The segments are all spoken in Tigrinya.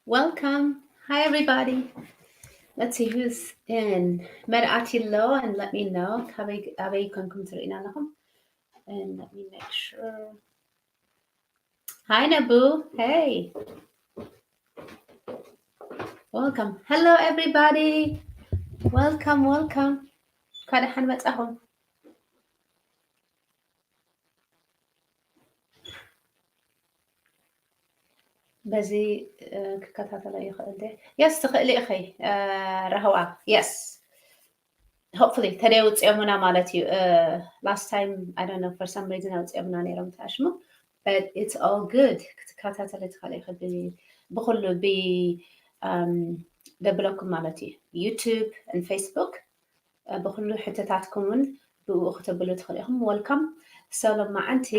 Welcome. Hi, everybody. Let's see who's in. መን ኣትዩ ኣሎ and let me know. ካበይ ኣበይ ኮንኩም ትርእዩና ኣለኹም? And let me make sure. Hi, Nabu. Hey. Welcome. Hello, everybody. Welcome, welcome. እንኳዕ ደሓን መጻኹም። በዚ ክከታተሎ ይኽእል ደ? Yes፣ ትኽእሊ ኢኺ። ራህዋ። Yes. Hopefully ተደይ ውፅኦምና ማለት እዩ። Last time I don't know, for some reason ኣውፅኦምና ነይሮም ተኣሽሙ። But it's all good። ክትከታተሊ ትኽእሊ ኢኺ ብኩሉ ብ ደብለኩም ማለት እዩ። YouTube and Facebook ብኩሉ ሕቶታትኩም እውን ብኡ ክተብሉ ትኽእሉ ኢኹም። Welcome። So ሎማዓንቲ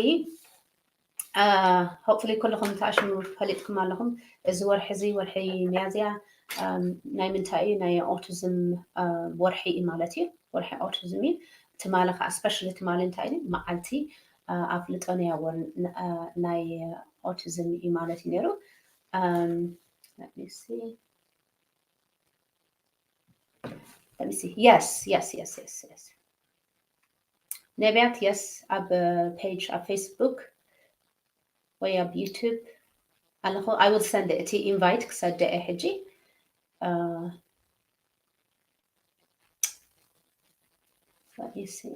hopefully ኩልኹም ተኣሽሙ ፈሊጥኩም ኣለኹም። እዚ ወርሒ እዚ ወርሒ ሚያዝያ ናይ ምንታይ እዩ? ናይ ኦቲዝም ወርሒ እዩ ማለት እዩ። ወርሒ ኦቲዝም እዩ። ትማሊ ከዓ especially ትማሊ እንታይ እዩ? መዓልቲ ኣፍልጦ ናይ ኣወር ናይ ኦቲዝም እዩ ማለት እዩ ነይሩ። Let me see. Let me see. Yes, yes, yes, yes, yes. ነቢያት፣ yes፣ ኣብ page ኣብ Facebook ወይ ኣብ YouTube ኣለኹ። I will send እቲ invite ክሰደ እየ ሕጂ። Let me see.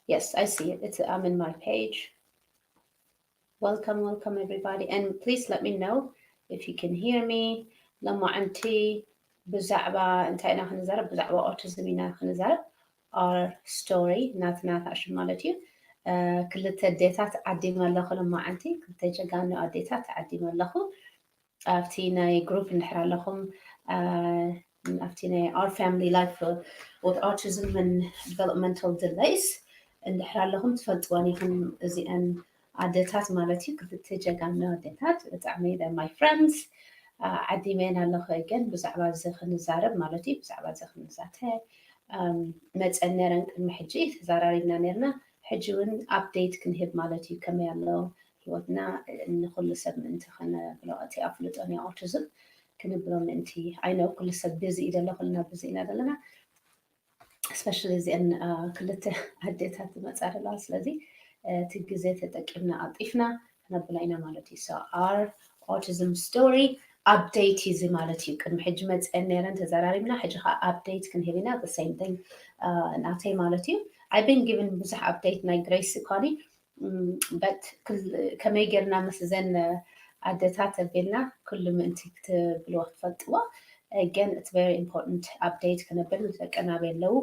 Yes, I see it. It's I'm in my page. Welcome, welcome everybody. And please let me know if you can hear me. ሎማዓንቲ ብዛዕባ እንታይ ኢና ክንዛረብ? ብዛዕባ ኦቲዝም ኢና ክንዛረብ። Our story ናትና ታሽም ማለት እዩ። ክልተ ኣዴታት ዓዲመ ኣለኹ ሎማዓንቲ፣ ክልተ ጀጋኑ ኣዴታት ዓዲመ ኣለኹ። ኣብቲ ናይ ግሩፕ እንድሕር ኣለኹም ኣብቲ ናይ our family life with autism and developmental delays እንድሕር ኣለኹም ትፈልጥወን ኢኹም። እዚአን ኣደታት ማለት እዩ፣ ክልተ ጀጋኑ ኣደታት ብጣዕሚ my friends ዓዲመን ኣለኹ። ግን ብዛዕባ እዚ ክንዛረብ ማለት እዩ፣ ብዛዕባ እዚ ክንዛተ መፀን ነረን ቅድሚ ሕጂ ተዛራሪብና ነርና። ሕጂ እውን update ክንህብ ማለት እዩ፣ ከመይ ኣሎ ህይወትና ንኩሉ ሰብ ምእንቲ ከነብሎ እቲ ኣፍልጦ ናይ ኦቲዝም ክንብሎ ምእንቲ። I know ኩሉ ሰብ busy እዩ ዘሎ፣ ኩልና busy ኢና ዘለና። Especially እዚአን ክልተ ኣዴታት ዝመፃ ዘለዋ። ስለዚ እቲ ግዜ ተጠቂምና ኣልጢፍና ክነብላ ኢና ማለት እዩ። So our autism story update እዩ እዚ ማለት እዩ። ቅድሚ ሕጂ መፅአን ነይረን ተዘራሪብና፣ ሕጂ ከዓ update ክንህብ ኢና። The same thing ናተይ ማለት እዩ። I've been given ብዙሕ update ናይ ግሬስ እኳኒ but ከመይ ጌርና ምስ ዘን ኣደታት ኣቢልና ኩሉ ምእንቲ ክትብልዎ ክትፈልጥዎ። Again it's very important update ክንብል ንደቀና ኣበይ ኣለዉ፣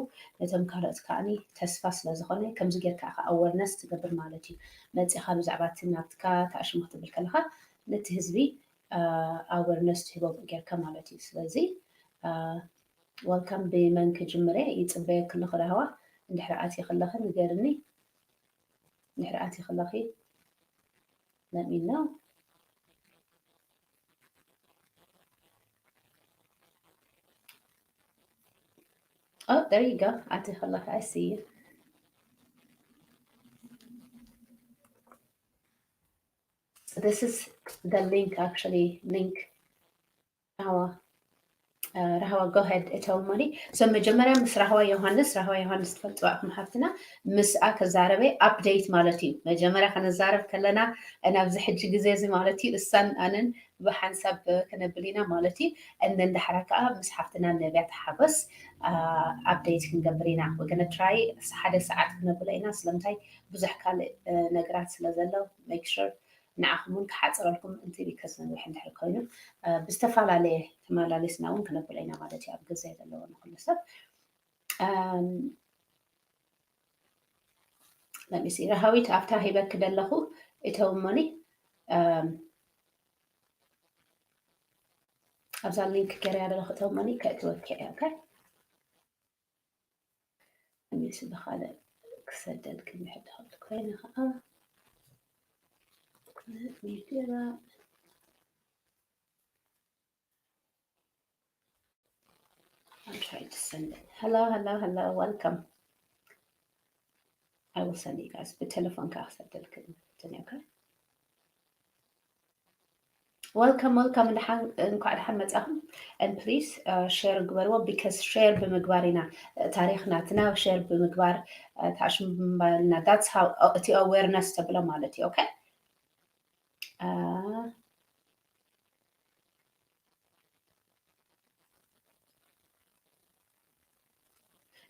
ነቶም ካልኦት ከዓኒ ተስፋ ስለ ዝኾነ ከምዚ ጌርካ ኢኻ awareness ትገብር ማለት እዩ። መፂኻ ብዛዕባ እቲ ናትካ ተኣሽሙ ክትብል ከለኻ ነቲ ህዝቢ awareness ትህቦ ጌርካ ማለት እዩ። ስለዚ welcome ብመን ክጅምር እየ? ይፅበየኪ ኣለኹ ራህዋ። እንድሕር ኣትየ ከለኺ ንገርኒ። እንድሕር ኣትየ ከለኺ let me know። Oh, there you go. ኣትየ ከለኺ I see you. This is the link actually, link. ራህዋ ራህዋ go ahead እተው ሞኒ። So መጀመርያ ምስ ራህዋ ዮሃንስ፣ ራህዋ ዮሃንስ ትፈልጥዋ ኢኹም ሓፍትና፣ ምስኣ ከዛረበ update ማለት እዩ። መጀመርያ ከነዛረብ ከለና ናብዚ ሕጂ ግዜ እዚ ማለት እዩ እሳን ኣነን ብሓንሳብ ክነብል ኢና ማለት እዩ። And then ዳሕራ ከዓ ምስ ሓፍትና ነቢያት ሓጎስ update ክንገብር ኢና። We're gonna try ሓደ ሰዓት ክነብሎ ኢና። ስለምንታይ ብዙሕ ካልእ ነገራት ስለ ዘሎ make sure ንዓኹም እውን ክሓፅረልኩም ምእንቲ because ነዊሕ እንድሕር ኮይኑ ብዝተፈላለየ ተመላሊስና እውን ክነብሎ ኢና ማለት እዩ ኣብ ግዜ ዘለዎ ንኩሉ ሰብ። Let me see። ረሃዊት ኣብታ ሂበኪ ደለኹ እተው ሞኒ ኣብዛ link ገርያ ደለኹ እተው ሞኒ ከእትወኪ እየ። Okay። እኔስ ብኻልእ ክሰደልክን ሕድኸል ኮይነ ኸዓ let me do that. I'll try to send it. Hello, hello, hello. Welcome. I will send you guys ብቴሌፎን ከዓ ክሰደልክን ትንዮ። Okay። Welcome, welcome. እንኳዕ ደሓን መጻኹም። And please share ግበርዎ፣ because share ብምግባር ኢና ታሪኽ ናትና share ብምግባር ታሽሙ ብምባልና that's how እቲ awareness ተብሎ ማለት እዩ። Okay.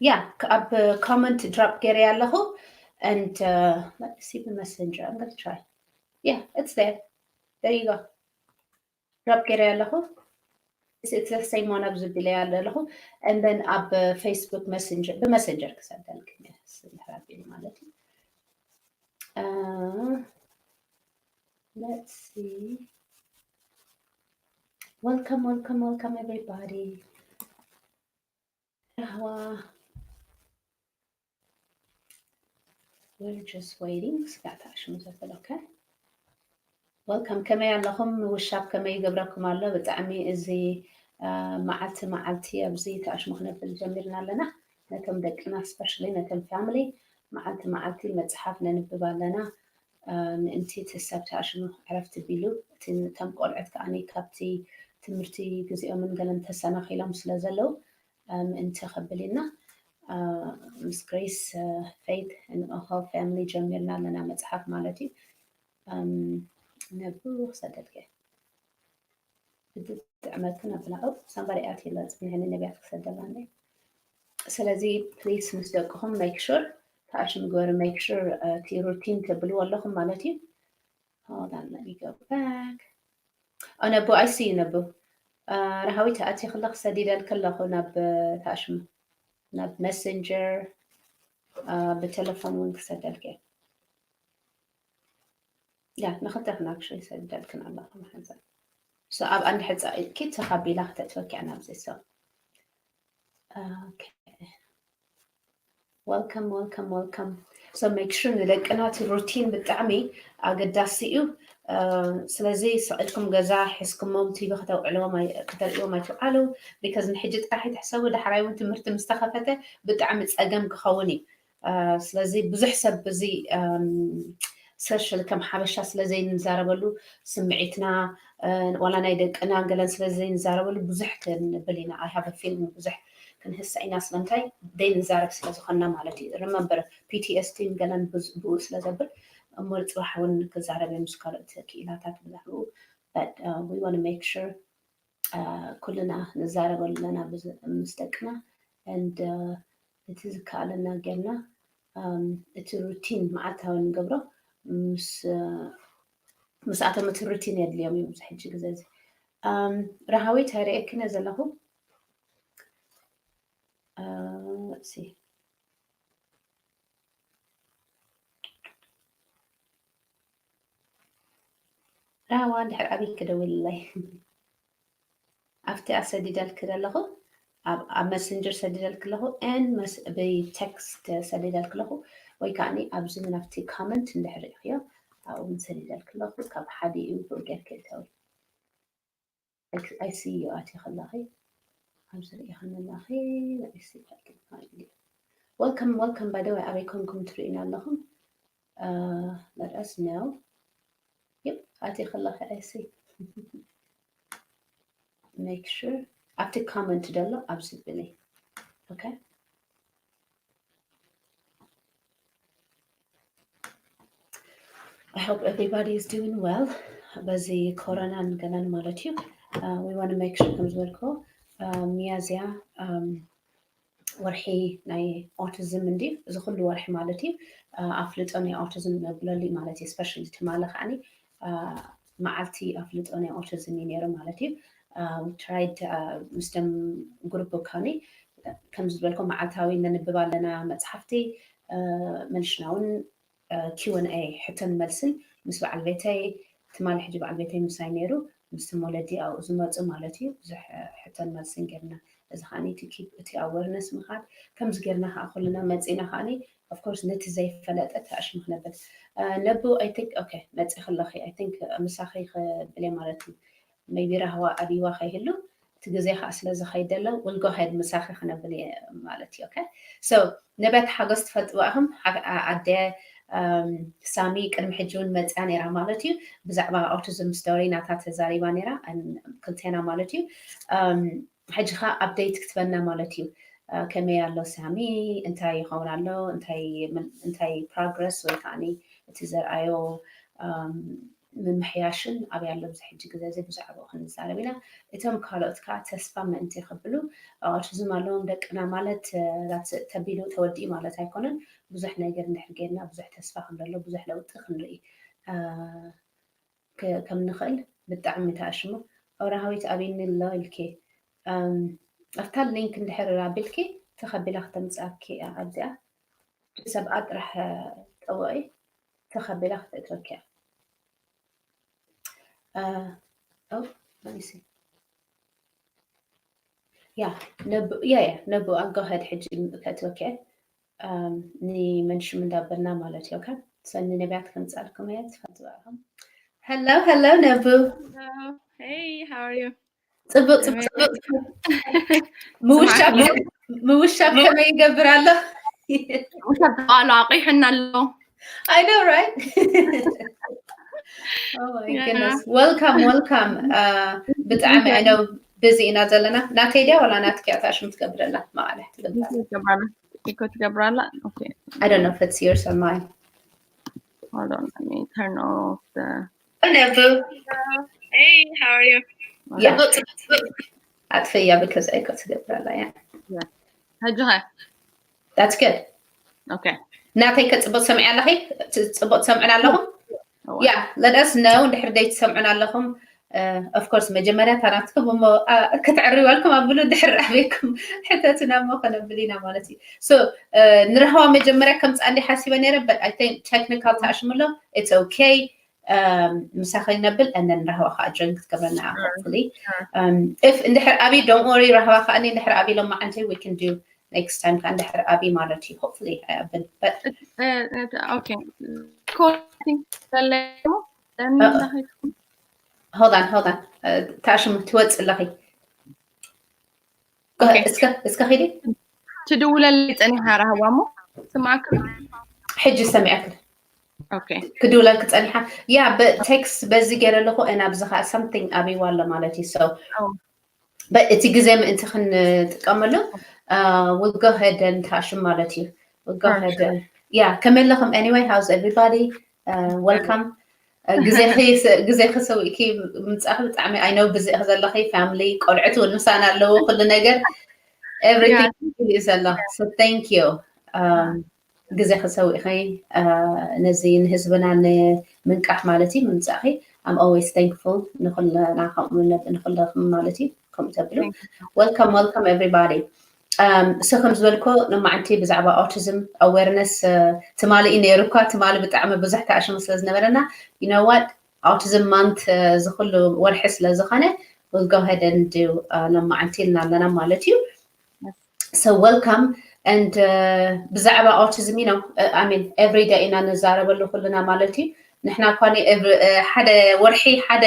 Yeah, ኣብ comment drop ገይረ ኣለኹ and let's see the messenger. I'm gonna try. Yeah, it's there. There you go. Drop ገይረ ኣለኹ። It's the same one ኣብዚ ቢለ ያለ ኣለኹ and then ኣብ Facebook messenger ብመሰንጀር ክሰደልክኝ ስራቢል ማለት እዩ። Let's see. Welcome, welcome, welcome everybody. ራህዋ. We're just waiting. ስጋዕ ተኣሽሙ ዘበለ። Okay. Welcome. ከመይ ኣለኹም? ውሻብ ከመይ ይገብረኩም ኣሎ? ብጣዕሚ እዚ መዓልቲ መዓልቲ ኣብዚ ተኣሽሙ ክነብል ጀሚርና ኣለና። ነቶም ደቅና especially ነቶም family መዓልቲ መዓልቲ መፅሓፍ ነንብብ ኣለና። ምእንቲ እቲ ሰብ ተኣሽሙ ዕረፍቲ ቢሉ እቶም ቆልዑት ከዓኒ ካብቲ ትምህርቲ ግዜኦምን ገለን ተሰናኺሎም ስለ ዘለዉ ምእንቲ ከብል ኢና ምስ Grace Faith and Oho family ጀሚርና ኣለና መፅሓፍ ማለት እዩ። ነቡ ክሰደልከ ብትጥዕመልክን ኣብላኡ ሳምባሪኣት የላ ፅንሕኒ ነቢያት ክሰደላ እንደ ስለዚ please ምስ ደቅኹም make sure ተኣሽም ግበሩ make sure እቲ routine ተብልዎ ኣለኹም ማለት እዩ። Hold on, let me go back. Oh, ነቡ I see you ነቡ ረሃዊት ኣቲ ክለኽ ሰዲደልክ ኣለኹ ናብ ተኣሽሙ ናብ messenger ብቴሌፎን እውን ክሰደልክ እየ። ያ ንክልተ ክናክሽን ይሰደልክን ኣለኹ መሓዛ so ኣብ ኣንድ ሕፃ ኢልኪ ተኻቢላ ክተእትወኪ ኣናብዚ so okay. Welcome, welcome, welcome. So make sure ንደቅና እቲ routine ብጣዕሚ ኣገዳሲ እዩ። ስለዚ ስቕ ኢልኩም ገዛ ሒዝኩሞም ቲቪ ከተውዕልዎም ኣይ- ከተርእዎም ኣይትውዓሉ because ንሕጂ ጥራሕ ይትሕሰቡ ዳሕራይ እውን ትምህርቲ ምስ ተኸፈተ ብጣዕሚ ፀገም ክኸውን እዩ። ስለዚ ብዙሕ ሰብ እዚ social ከም ሓበሻ ስለ ዘይንዛረበሉ ስምዒትና ዋላ ናይ ደቅና ገለን ስለ ዘይንዛረበሉ ብዙሕ ክንብል ኢና። I have a feeling ብዙሕ ክንህሳ ኢና ስለምንታይ ዘይንዛረብ ስለ ዝኾንና ማለት እዩ። Remember PTSD ገለን ብኡ ስለ ዘብል እሞ ንፅባሕ እውን ክዛረብ እዮም ምስ ካልኦት ክኢላታት ብዛዕባኡ but we want make sure ኩልና ንዛረበሉ ኣለና ምስ ደቅና and እቲ ዝከኣለና ጌርና እቲ routine መዓልታዊ ንገብሮ ምስ ምስኣቶም እቲ routine የድልዮም እዩ። ኣብዚ ሕጂ ግዜ እዚ ረሃዊት ኣይርእየክን ዘለኹ let's see ራህዋ እንድሕር ኣበይ ክደውልለይ ኣብቲ ኣሰዲደልክ ዘለኹ ኣብ messenger ሰዲደልክ ኣለኹ and ብtext ሰዲደልክ ኣለኹ ወይ ከዓ ኣብዚ ናብቲ comment እንድሕር ሪእኽዮ ኣብኡ እውን ሰዲደልክ ኣለኹ ካብ ሓደ እዩ ብኡ ጌርክ እተዊ I see you ኣትየ ከለኺ ኣብዚ ርኢኽኒ ኣለኺ I see you welcome welcome by the way ኣበይ ኮንኩም ትርእዩና ኣለኹም let us know yep ኣትየ ከለኺ I see make sure ኣብቲ comment ዘሎ ኣብዚ ብለይ okay I hope everybody is doing well በዚ ኮሮናን ገለን ማለት እዩ we want make sure ከም ዝበልኩ ሚያዝያ ወርሒ ናይ autism እንዲ እዚ ኩሉ ወርሒ ማለት እዩ ኣፍልጦ ናይ autism ነብለሉ ማለት እዩ especially ትማሊ ከዓኒ መዓልቲ ኣፍልጦ ናይ autism እዩ ነይሩ ማለት እዩ tried ምስቶም group ከኒ ከም ዝበልኮ መዓልታዊ ነንብብ ኣለና መፅሓፍቲ መልሽና እውን Q and A ሕቶን መልስን ምስ በዓል ቤተይ ትማሊ ሕጂ በዓል ቤተይ ምሳይ ነይሩ ምስቶም ወለዲ ኣብኡ ዝመፁ ማለት እዩ ብዙሕ ሕቶን መልስን ጌርና እዚ ከዓ እቲ keep እቲ awareness ምኻድ ከምዚ ጌርና ከዓ ኩልና መፂና ከዓ of course ነቲ ዘይፈለጠ ተኣሽሙ ክነብል ነቡ I think okay መፂ ከለኺ I think ምሳኺ ክብል ማለት እዩ maybe ራህዋ ኣብይዋ ከይህሉ እቲ ግዜ ከዓ ስለ ዝኸይድ ዘሎ will go ahead ምሳኺ ክነብል እየ ማለት እዩ okay so ነቢያት ሓጎስ ትፈልጥዋ ኢኹም ኣደ ሳሚ ቅድሚ ሕጂ እውን መፅያ ነይራ ማለት እዩ። ብዛዕባ ኦቲዝም ስቶሪ ናታ ተዛሪባ ነይራ፣ ክልቴና ማለት እዩ። ሕጂ ኸ ኣፕዴት ክትበና ማለት እዩ። ከመይ ኣሎ ሳሚ? እንታይ ይኸውን ኣሎ? እንታይ ፕሮግረስ ወይ ከዓ እቲ ዘርኣዮ ምምሕያሽን ኣበይ ኣሎ? ብዙሕ ሕጂ ግዜ እዚ ብዛዕባኡ ክንዛረብ ኢና። እቶም ካልኦት ከዓ ተስፋ ምእንቲ ክብሉ ኦቲዝም ኣለዎም ደቅና ማለት ተቢሉ ተወዲኡ ማለት ኣይኮነን። ብዙሕ ነገር እንድሕር ጌርና ብዙሕ ተስፋ ከም ዘሎ ብዙሕ ለውጢ ክንርኢ ከም ንኽእል ብጣዕሚ ተኣሽሙ። ኦራሃዊት ኣብይኒ ኣሎ ኢልኪ ኣብታ ሊንክ እንድሕር ኣቢልኪ ተኸቢላ ክተምፅኣኪ እያ። ኣብዚኣ ሰብኣ ጥራሕ ጠወቂ ተኸቢላ ክተእትወኪ እያ። ያ ነቡ ያ ያ ነቡ ኣጋኸድ ሕጂ ከእትወኪ እየ። ንመን ሽም እንዳበልና ማለት እዩ። ከም ሰኒ ነቢያት ከምፃልኩም እየ ትፈልጥኹም። Hello hello ነቡ። Hey, how are you? ፅቡቅ ፅቡቅ። ምውሻብ ከመይ ይገብር ኣሎ? ውሻብ ተቃሉ ኣቂሕና ኣሎ። I know, right? Oh my goodness. Welcome, welcome. ብጣዕሚ I know busy ኢና ዘለና። ናተይ ድያ ዋላ ናትኪ እያ ሽም ትገብረላ? ማዕለ ትገብራ። ኢኮ ትገብራላ? Okay. I don't know if it's yours or mine. Hold on, let me turn off the ነቡ Hey, how are you? ኣጥፈያ because ኢኮ ትገብራላ እያ። ሕጂ ኸ? That's good. Okay. ናተይ ከ ፅቡቅ ሰምዒ ኣለኺ? ፅቡቅ ሰምዕን ኣለኹም? Yeah, let us know እንድሕር ደይ ትሰምዑን ኣለኹም። Of course መጀመርያ ታናትኩም እሞ ክትዕርበልኩም ኣብሉ ድሕር ኣበይኩም ሕተትና እሞ ከነብል ኢና ማለት እዩ። So ንረህዋ መጀመርያ ከምፃ እንዲ ሓሲበ ነይረ but I think technical ተኣሽምሎ it's okay. ምሳኺ ነብል and then ረህዋ ከዓ join ክትገብረና hopefully. If እንድሕር ኣብይ don't worry ረህዋ ከዓ እንድሕር ኣብይ ሎማዓንቲ we can do next time ከዓ እንድሕር ኣብይ ማለት እዩ hopefully ኣይኣብን but Okay. Recording ዘለሞ hold on hold on ተኣሽሙ ትወፅእ ኣለኺ እስከ እስከ ኺዲ ትድውለለይ ፀኒሓ ረህዋ እሞ ስማዕክ ሕጂ ሰሚዐክ Okay. ክድውለልክ ፀኒሓ ያ text በዚ ገይረ ኣለኹ እና ብዚ ከዓ something ኣብይዋ ኣሎ ማለት እዩ so but እቲ ግዜ ምእንቲ ክንጥቀመሉ we'll go ahead and ተኣሽሙ ማለት እዩ we'll go ahead yeah ከመይ ኣለኹም anyway how's everybody welcome ግዜኺ ሰዊእኪ ምምፃእኺ ብጣዕሚ I know busy ዘለኺ family ቆልዑት እውን ምሳና ኣለዉ ኩሉ ነገር everything እዩ ዘሎ so thank you ግዜኺ ሰዊእኺ ነዚ ንህዝብና ንምንቃሕ ማለት እዩ ምምፃእኺ I'm always thankful ንኩልና ከምኡ ንኩለኹም ማለት እዩ ከምኡ ተብሉ welcome welcome everybody so ከም ዝበልኮ ሎማዓንቲ ብዛዕባ autism awareness ትማሊ እዩ ነይሩ እኳ ትማሊ ብጣዕሚ ብዙሕ ተኣሽሙ ስለ ዝነበረና you know what autism month እዚ ኩሉ ወርሒ ስለ ዝኾነ we'll go ahead and do ሎማዓንቲ ኢልና ኣለና ማለት እዩ so welcome and ብዛዕባ autism you know I mean every day ኢና ንዛረበሉ ኩልና ማለት እዩ ንሕና እኳ ሓደ ወርሒ ሓደ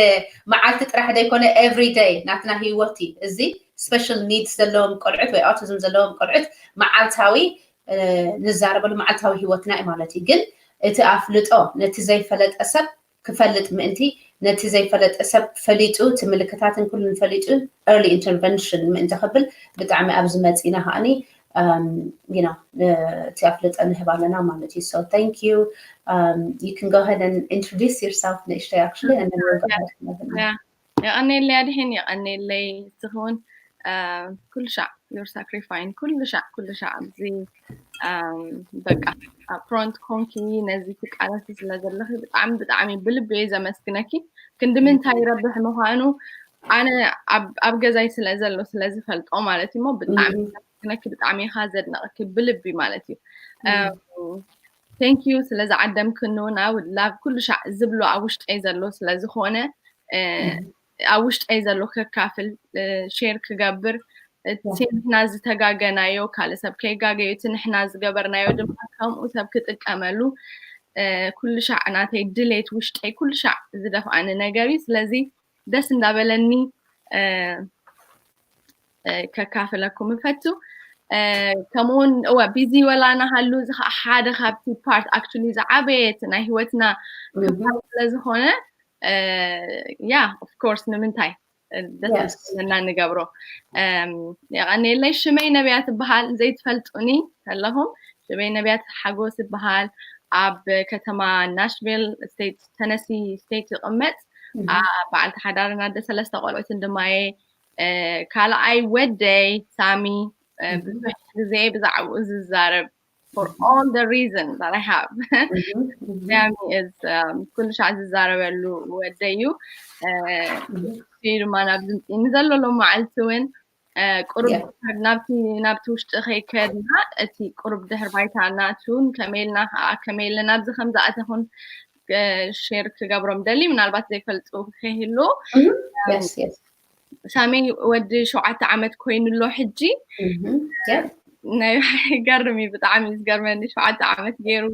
መዓልቲ ጥራሕ ዘይኮነ every day ናትና ህይወት እዩ እዚ special needs ዘለዎም ቆልዑት ወይ autism ዘለዎም ቆልዑት መዓልታዊ ንዛረበሉ መዓልታዊ ህይወትና እዩ ማለት እዩ ግን እቲ ኣፍልጦ ነቲ ዘይፈለጠ ሰብ ክፈልጥ ምእንቲ ነቲ ዘይፈለጠ ሰብ ፈሊጡ እቲ ምልክታትን ኩሉን ፈሊጡ early intervention ምእንቲ ክብል ብጣዕሚ ኣብዚ መፂና ከዓኒ እቲ ኣፍልጦ ንህብ ኣለና ማለት እዩ so thank you you can go ahead and introduce yourself ንእሽተይ actually and then we'll go ahead የቐኔለይ ኣድሕን የቐኔለይ እስኽውን ኩሉ ሻዕ you're sacrificing ኩሉ ሻዕ ኩሉ ሻዕ ኣብዚ በቃ ኣብ front ኮንኪ ነዚ ትቃለሲ ስለ ዘለኺ ብጣዕሚ ብጣዕሚ ብልቢ እየ ዘመስግነኪ ክንዲ ምንታይ ይረብሕ ምዃኑ ኣነ ኣብ ገዛይ ስለ ዘሎ ስለ ዝፈልጦ ማለት እዩ ሞ ብጣዕሚ ዘመስግነኪ ብጣዕሚ ኢኻ ዘድነቕኪ ብልቢ ማለት እዩ thank you ስለ ዝዓደምክኒ እውን I would love ኩሉ ሻዕ ዝብሎ ኣብ ውሽጠይ ዘሎ ስለ ዝኾነ ኣብ ውሽጠይ ዘሎ ከካፍል share ክገብር ንሕና ዝተጋገናዮ ካልእ ሰብ ከይጋገዩ እቲ ንሕና ዝገበርናዮ ድማ ከምኡ ሰብ ክጥቀመሉ ኩሉ ሻዕ ናተይ ድሌት ውሽጠይ ኩሉ ሻዕ ዝደፍኣኒ ነገር እዩ ስለዚ ደስ እንዳበለኒ ከካፍለኩም እፈቱ ከምኡውን እወ ቢዚ ወላ ናሃሉ እዚ ከዓ ሓደ ካብቲ ፓርት ኣክቹሊ ዝዓበየ እቲ ናይ ህይወትና ክፋል ስለዝኾነ ያ ኦፍ ኮርስ ንምንታይ ደስ ዘለና ንገብሮ። የቐንየለይ። ሽመይ ነቢያት እበሃል። ዘይትፈልጡኒ ከለኹም ሽመይ ነቢያት ሓጎስ እበሃል። ኣብ ከተማ ናሽቪል ስቴት ተነሲ ስቴት ይቕመጥ። በዓልቲ ሓዳርን ኣደ ሰለስተ ቆልዑትን ድማ እየ። ካልኣይ ወደይ ሳሚ ብዙሕ ግዜ ብዛዕባኡ ዝዛረብ for all the reason that I have. ሳሚ is ኩሉ ሻዕ ዝዛረበሉ ወደይ እዩ። እሱ ድማ ናብ ዝምፅኒ ዘሎ ሎም መዓልቲ እውን ቁሩብ ናብቲ ናብቲ ውሽጢ ከይከድና እቲ ቁሩብ ድሕር ባይታ ናቱን ከመይ ኢልና ከዓ ከመይ ኢልና ናብዚ ከም ዝኣተኹን ሼር ክገብሮም ደሊ ምናልባት ዘይፈልጡ ከይህሉ ሳሚ ወዲ ሸውዓተ ዓመት ኮይኑ ኣሎ ሕጂ። ናይ ይገርም እዩ ብጣዕሚ ዝገርመኒ ሸውዓተ ዓመት ገይሩ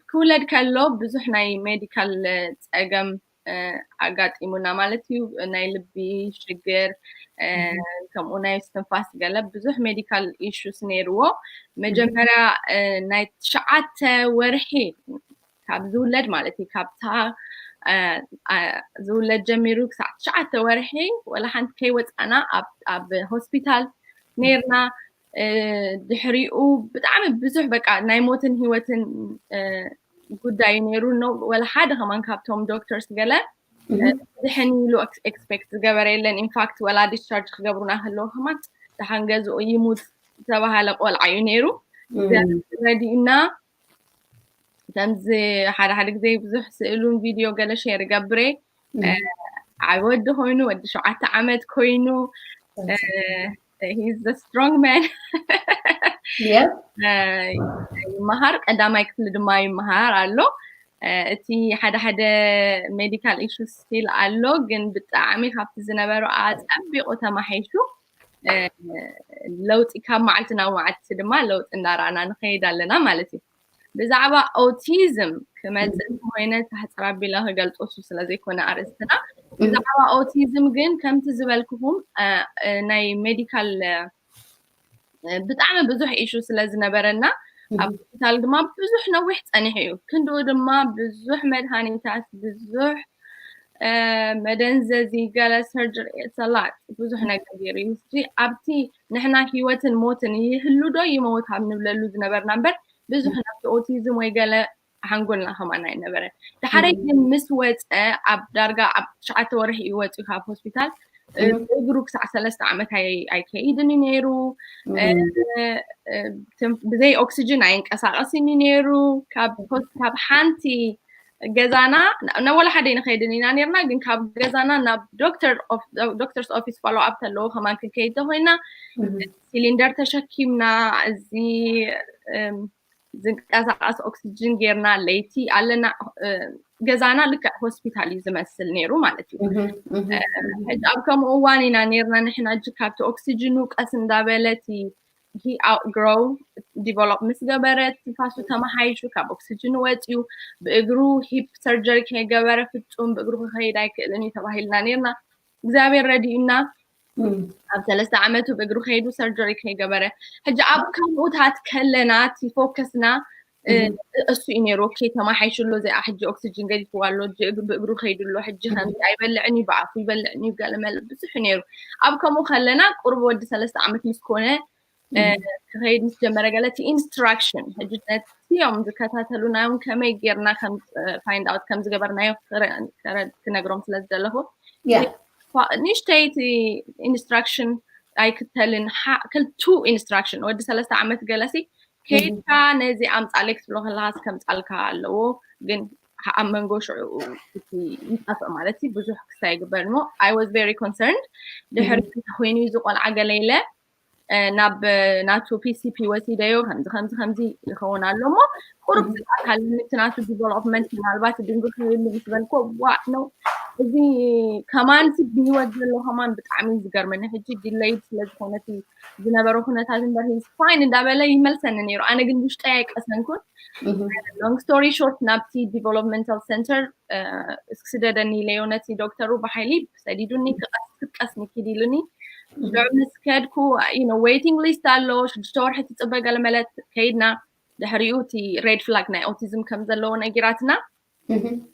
ክውለድ ከሎ ብዙሕ ናይ ሜዲካል ፀገም ኣጋጢሙና ማለት እዩ። ናይ ልቢ ሽግር ከምኡ ናይ ስትንፋስ ገለ ብዙሕ ሜዲካል ኢሹስ ነይርዎ። መጀመርያ ናይ ትሽዓተ ወርሒ ካብ ዝውለድ ማለት እዩ ካብታ ዝውለድ ጀሚሩ ክሳዕ ትሽዓተ ወርሒ ወላ ሓንቲ ከይወፃና ኣብ ሆስፒታል ነይርና። ድሕሪኡ ብጣዕሚ ብዙሕ በቃ ናይ ሞትን ህይወትን ጉዳይ ነይሩ። ወላ ሓደ ከማን ካብቶም ዶክተርስ ገለ ድሕን ኢሉ ኤክስፔክት ዝገበረ የለን። ኢንፋክት ወላ ዲስቻርጅ ክገብሩና ከለዉ ከማን ደሓን ገዝኡ ይሙት ዝተባሃለ ቆልዓ እዩ ነይሩ። ረዲኡና ከምዚ ሓደ ሓደ ግዜ ብዙሕ ስእሉን ቪድዮ ገለ ሼር ይገብር እየ። ዓቢ ወዲ ኮይኑ ወዲ ሸውዓተ ዓመት ኮይኑ he's a strong man ይመሃር ቀዳማይ ክፍሊ ድማ ይመሃር ኣሎ። እቲ ሓደ ሓደ ሜዲካል ኢሹ ስቲል ኣሎ ግን ብጣዕሚ ካብቲ ዝነበሮ ኣፀቢቑ ተማሒሹ ለውጢ ካብ መዓልቲ ናብ መዓልቲ ድማ ለውጢ እንዳረኣና ንኸይድ ኣለና ማለት እዩ። ብዛዕባ ኦቲዝም ክመፅእ እንተኮይነ ታሕፅር ኣቢለ ክገልፆ እሱ ስለዘይኮነ ኣርእስትና ብዛዕባ ኦቲዝም ግን ከምቲ ዝበልክኹም ናይ ሜዲካል ብጣዕሚ ብዙሕ ኢሹ ስለዝነበረና ኣብ ሆስፒታል ድማ ብዙሕ ነዊሕ ፀኒሑ እዩ። ክንድኡ ድማ ብዙሕ መድሃኒታት ብዙሕ መደንዘዚ ገለ ሰርጀሪ ሰላት ብዙሕ ነገር ገይሩ እዩ። ኣብቲ ንሕና ህይወትን ሞትን ይህሉ ዶ ይመውት ኣብ ንብለሉ ዝነበርና እምበር ብዙሕ ናብቲ ኦቲዝም ወይ ገለ ሓንጎልና ከማን ኣይነበረን። ዳሕረይ ግን ምስ ወፀ ኣብ ዳርጋ ኣብ ትሽዓተ ወርሒ እዩ ወፂኡ ካብ ሆስፒታል። እግሩ ክሳዕ ሰለስተ ዓመት ኣይከይድን እዩ ነይሩ። ብዘይ ኦክሲጅን ኣይንቀሳቀስን እዩ ነይሩ። ካብ ሓንቲ ገዛና ናብ ወላ ሓደ ንኸይድን ኢና ነርና ግን ካብ ገዛና ናብ ዶክተርስ ኦፊስ ፎሎ ኣፕ ተለዎ ከማን ክንከይድ ተኮይና ሲሊንደር ተሸኪምና እዚ ዝንቀሳቀስ ኦክሲጅን ጌርና ለይቲ ኣለና። ገዛና ልክዕ ሆስፒታል እዩ ዝመስል ነይሩ ማለት እዩ። ሕጂ ኣብ ከምኡ እዋን ኢና ነርና ንሕና እጂ ካብቲ ኦክሲጅኑ ቀስ እንዳበለቲ outgrow develop ምስ ገበረ ትንፋሱ ተመሓይሹ ካብ ኦክሲጅን ወፂኡ ብእግሩ ሂፕ ሰርጀሪ ከይገበረ ፍፁም ብእግሩ ክኸይድ ኣይክእልን እዩ ተባሂልና ነርና። እግዚኣብሔር ረዲኡና ኣብ ሰለስተ ዓመቱ ብእግሩ ከይዱ ሰርጀሪ ከይገበረ ሕጂ ኣብ ከምኡታት ከለና እቲ ፎከስና እሱ እዩ ነይሩ። ኦኬ ተማሓይሹ ኣሎ እዚኣ ሕጂ ኦክሲጅን ገዲፍዋ ኣሎ ብእግሩ ከይዱ ኣሎ ሕጂ ከምዚ ኣይበልዕን እዩ ብኣፉ ይበልዕን እዩ ገለመለ ብዙሕ ነይሩ። ኣብ ከምኡ ከለና ቁሩብ ወዲ ሰለስተ ዓመት ምስ ኮነ ክኸይድ ምስ ጀመረ ገለ እቲ ኢንስትራክሽን ሕጂ ነቲ እዮም ዝከታተሉና እዮም ከመይ ጌርና ፋይንድ ኣውት ከም ዝገበርናዮ ክነግሮም ስለ ዝደለኹ ንእሽተይ እቲ ኢንስትራክሽን ኣይክተልን ክልቱ ኢንስትራክሽን ወዲ ሰለስተ ዓመት ገለሲ ከይድካ ነዚ ኣምፃለይ ክትብሎ ከለካስ ከምፃልካ ኣለዎ ግን ኣብ መንጎ ሽዑ ይጠፍእ ማለት ብዙሕ ክስታይ ይግበር ሞ I was very concerned ድሕሪ ኮይኑ እዚ ቆልዓ ገለ ኢለ ናብ ናቱ PCP ወሲደዮ ከምዚ ከምዚ ከምዚ ይኸውን ኣሎ ሞ ቁሩብ ስጋት ኣለኒ እቲ ናቱ ዲቨሎፕመንት ምናልባት ድንጉ ክህሉ ምስ በልኮ ዋ ነው እዚ ከማን ብህይወት ዘሎ ከማን ብጣዕሚ ዝገርመኒ ሕጂ ዲለይድ ስለዝኮነ ዝነበረ ኩነታት እምበር ፋይን እንዳበለ ይመልሰኒ ነይሩ ኣነ ግን ውሽጠይ ኣይቀሰንኩን long story short ናብቲ developmental center ስደደኒ ኢለዮ ነቲ ዶክተሩ ብሓይሊ ሰዲዱኒ ክትቀስኒ ኪድ ኢሉኒ ሽዑ ምስ ከድኩ waiting list ኣሎ፣ ሽዱሽተ ወርሒ ትፅበ ገለ መለት ከይድና፣ ድሕሪኡ እቲ red flag ናይ autism ከም ዘለዎ ነጊራትና።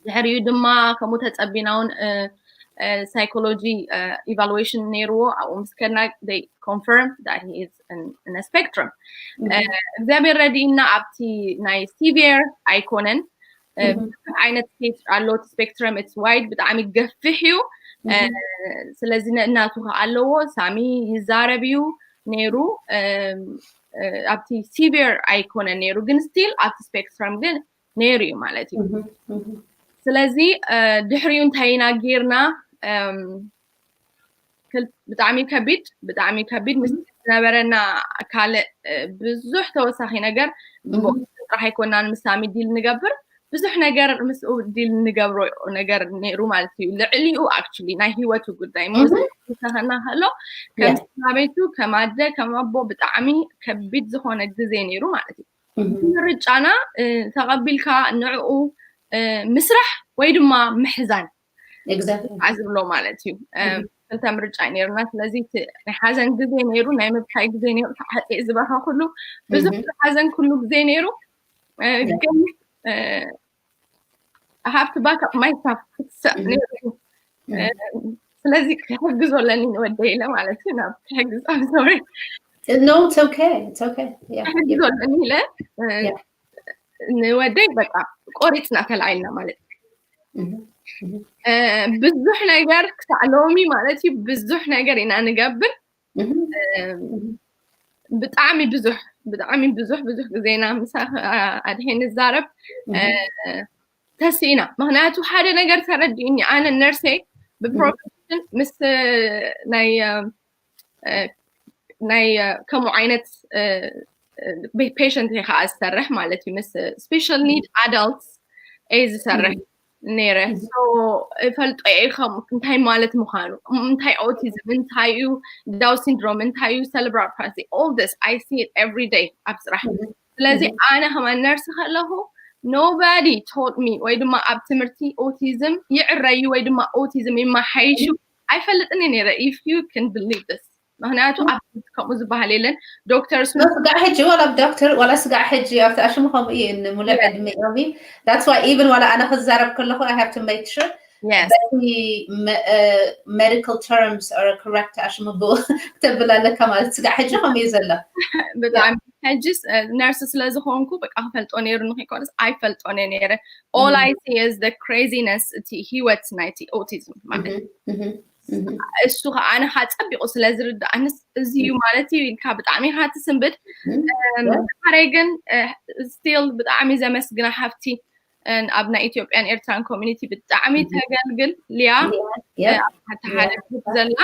ድሕሪኡ ድማ ከምኡ ተፀቢና እውን psychology evaluation ነይርዎ። ኣብኡ ምስ ከድና they confirm that he is in a spectrum። እግዚኣብሔር ረድእና ኣብቲ ናይ severe ኣይኮነን። ብዙሕ ዓይነት stage ኣሎ። እቲ spectrum it's wide፣ ብጣዕሚ ገፊሕ እዩ። ስለዚ እናቱ ከዓ ኣለዎ። ሳሚ ይዛረብ እዩ ነይሩ። ኣብቲ severe ኣይኮነን ነይሩ፣ ግን still ኣብቲ spectrum ግን ነይሩ እዩ ማለት እዩ። ስለዚ ድሕሪኡ እንታይ ኢና ጌርና? ብጣዕሚ ከቢድ፣ ብጣዕሚ ከቢድ ምስ ዝነበረና ካልእ ብዙሕ ተወሳኺ ነገር ጥራሕ ኣይኮናን ምስ ሳሚ ዲል ንገብር፣ ብዙሕ ነገር ምስኡ ዲል ንገብሮ ነገር ነይሩ ማለት እዩ። ልዕሊኡ actually ናይ ህይወቱ ጉዳይ ተኸና ከሎ ከም ስድራ ቤቱ ከም ኣደ ከም ኣቦ ብጣዕሚ ከቢድ ዝኾነ ግዜ ነይሩ ማለት እዩ። ምርጫና ተቐቢልካ ንዕኡ ምስራሕ ወይ ድማ ምሕዛን ዝብሎ ማለት እዩ። ክልተ ምርጫ ነይሩና። ስለዚ ናይ ሓዘን ግዜ ነይሩ፣ ናይ ምብካይ ግዜ ነይሩ፣ ተዓፂ ዝበካ ኩሉ ብዙሕ ሓዘን ኩሉ ግዜ ነይሩ። ግን ሃፍቲ ባክ ኣፕ ማይሳፍ ክትሰእ ነይሩ። ስለዚ ክሕግዞ ኣለኒ ንወደይ ኢለ ማለት እዩ። ናብ ክሕግዝ I'm sorry No, it's okay. It's okay. Yeah. ክሕግዞ ኣለኒ ኢለ ንወደይ በቃ ቆሪፅና ተላዒልና ማለት እዩ። ብዙሕ ነገር ክሳዕ ሎሚ ማለት እዩ ብዙሕ ነገር ኢና ንገብር። ብጣዕሚ ብዙሕ ብጣዕሚ ብዙሕ ብዙሕ ግዜና ምሳኺ ኣድሄ ንዛረብ ተስኢና። ምክንያቱ ሓደ ነገር ተረዲኡኒ፣ ኣነ ነርሰይ ብፕሮፌሽን ምስ ናይ ናይ ከምኡ ዓይነት patient እየ ከዓ ዝሰርሕ ማለት እዩ። ምስ special need adults እየ ዝሰርሕ ነይረ። እፈልጦ እየ ከምኡ እንታይ ማለት ምዃኑ፣ እንታይ autism፣ እንታይ እዩ Down syndrome፣ እንታይ እዩ cerebral palsy፣ all this I see it every day ኣብ ስራሕ። ስለዚ ኣነ ከማን ነርስ ከለኹ nobody taught me ወይ ድማ ኣብ ትምህርቲ autism ይዕረዩ ወይ ድማ autism ይመሓይሹ ኣይፈልጥን ነይረ። If you can believe this፣ ምክንያቱ ኣብ ከምኡ ዝበሃል የለን። ዶክተር ስጋዕ ሕጂ ዋላ ዶክተር ዋላ ስጋዕ ሕጂ ኣብቲ ኣሽሙ ከምኡ እዩ። ንሙሉእ ዕድሚኦም that's why even ዋላ ኣነ ክዛረብ ከለኹ I have to make sure በቲ medical terms or correct ኣሽሙ ብኡ ክተብል ኣለካ ማለት። ስጋዕ ሕጂ ከምኡ እዩ ዘሎ። ብጣዕሚ ሕጂስ ነርስ ስለዝኮንኩ በቃ ክፈልጦ ነይሩ ንክይኮነስ ኣይፈልጦን እየ ነይረ። All I see is the craziness፣ እቲ ህይወት ናይቲ autism ማለት እሱ ከዓ ኣነ ከዓ ፀቢቁ ስለዝርዳኣንስ እዚ እዩ ማለት እዩ ኢልካ ብጣዕሚ ኢካ ትስንብድ። ድሓረይ ግን still ብጣዕሚ ዘመስግና ሓፍቲ ኣብ ናይ ኢትዮጵያን ኤርትራን community ብጣዕሚ ተገልግል ሊያ፣ ሓደ ሓደ group ዘላ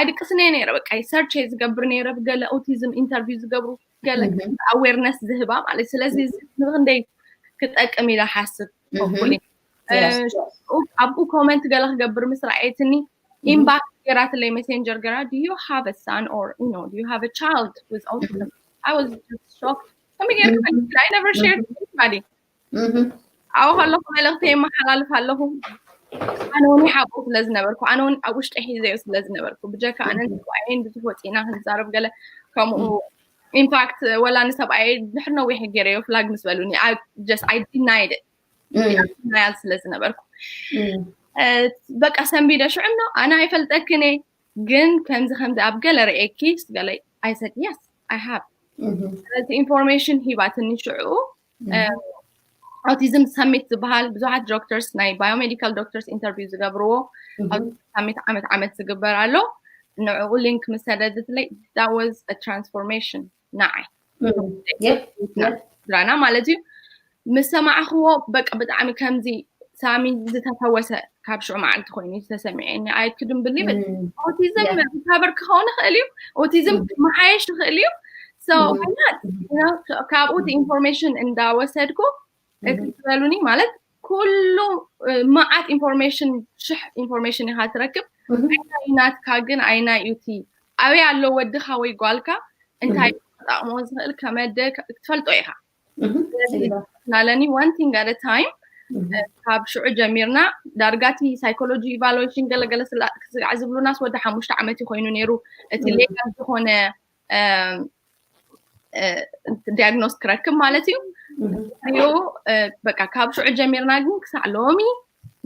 ኣይድቅስን እየ ነይረ። በቃ search እየ ዝገብር ነይረ፣ ብገለ autism interview ዝገብሩ ገለ awareness ዝህባ ማለት። ስለዚ እዚ ንክንደይ ክጠቅም ኢለ ሓስብ። Hopefully ኣብኡ comment ገለ ክገብር ምስ ረኣየትኒ inbox ገይራትለይ፣ messenger ገይራ do you have a son or you know do you have a child with autism? I was just shocked. ከመይ ገይርካ? I never shared with anybody. ኣብኡ ከለኹ መልእኽቲ የመሓላልፍ ኣለኹ። ኣነ እውን ሓብኡ ስለ ዝነበርኩ፣ ኣነ እውን ኣብ ውሽጢ ሒዘዮ ስለ ዝነበርኩ፣ ብጀካ ኣነን ሰብኣየይን ብዙሕ ወፂእና ክንዛረብ ገለ ከምኡ። In fact ወላ ንሰብኣየይ ድሕሪ ነዊሕ ገይረዮ flag ምስ በሉኒ just I denied it. Denial ስለ ዝነበርኩ በቃ ሰንቢደ ሽዑ no ኣነ ኣይፈልጠክን እየ ግን ከምዚ ከምዚ ኣብ ገለ ርእየኪ ስገለይ I said yes I have። ስለዚ information ሂባትኒ ሽዑ autism summit ዝበሃል ብዙሓት doctors ናይ biomedical doctors interview ዝገብርዎ summit ዓመት ዓመት ዝግበር ኣሎ። ንዕኡ link ምስ ሰደደትለይ that was a transformation ንዓይ ስድራና ማለት እዩ። ምስ ሰማዕኽዎ በቃ ብጣዕሚ ከምዚ ሳሚ ዝተፈወሰ ካብ ሽዑ መዓልቲ ኮይኑ እዩ ዝተሰሚዐኒ። I couldn't believe it። Autism recover ክኸውን ይኽእል እዩ፣ autism ክመሓየሽ ይኽእል እዩ። So why not? You know፣ ካብኡ እቲ information እንዳወሰድኩ እቲ ዝበሉኒ ማለት ኩሉ መዓት information ሽሕ information ኢኻ ትረክብ። ኣይናይ ናትካ ግን ኣይናይ እዩ እቲ ኣበይ ኣሎ ወድኻ ወይ ጓልካ እንታይ ክጠቕሞ ዝኽእል ከመደ ክትፈልጦ ኢኻ። ስለዚ ናለኒ one thing at a time ካብ ሽዑ ጀሚርና ዳርጋ እቲ psychology evaluation ገለገለ ክስጋዕ ዝብሉናስ ወደ ሓሙሽተ ዓመት ይኮይኑ ነይሩ። እቲ legal ዝኾነ diagnose ክረክብ ማለት እዩ። ሪዮ በቃ ካብ ሽዑ ጀሚርና ግን ክሳዕ ሎሚ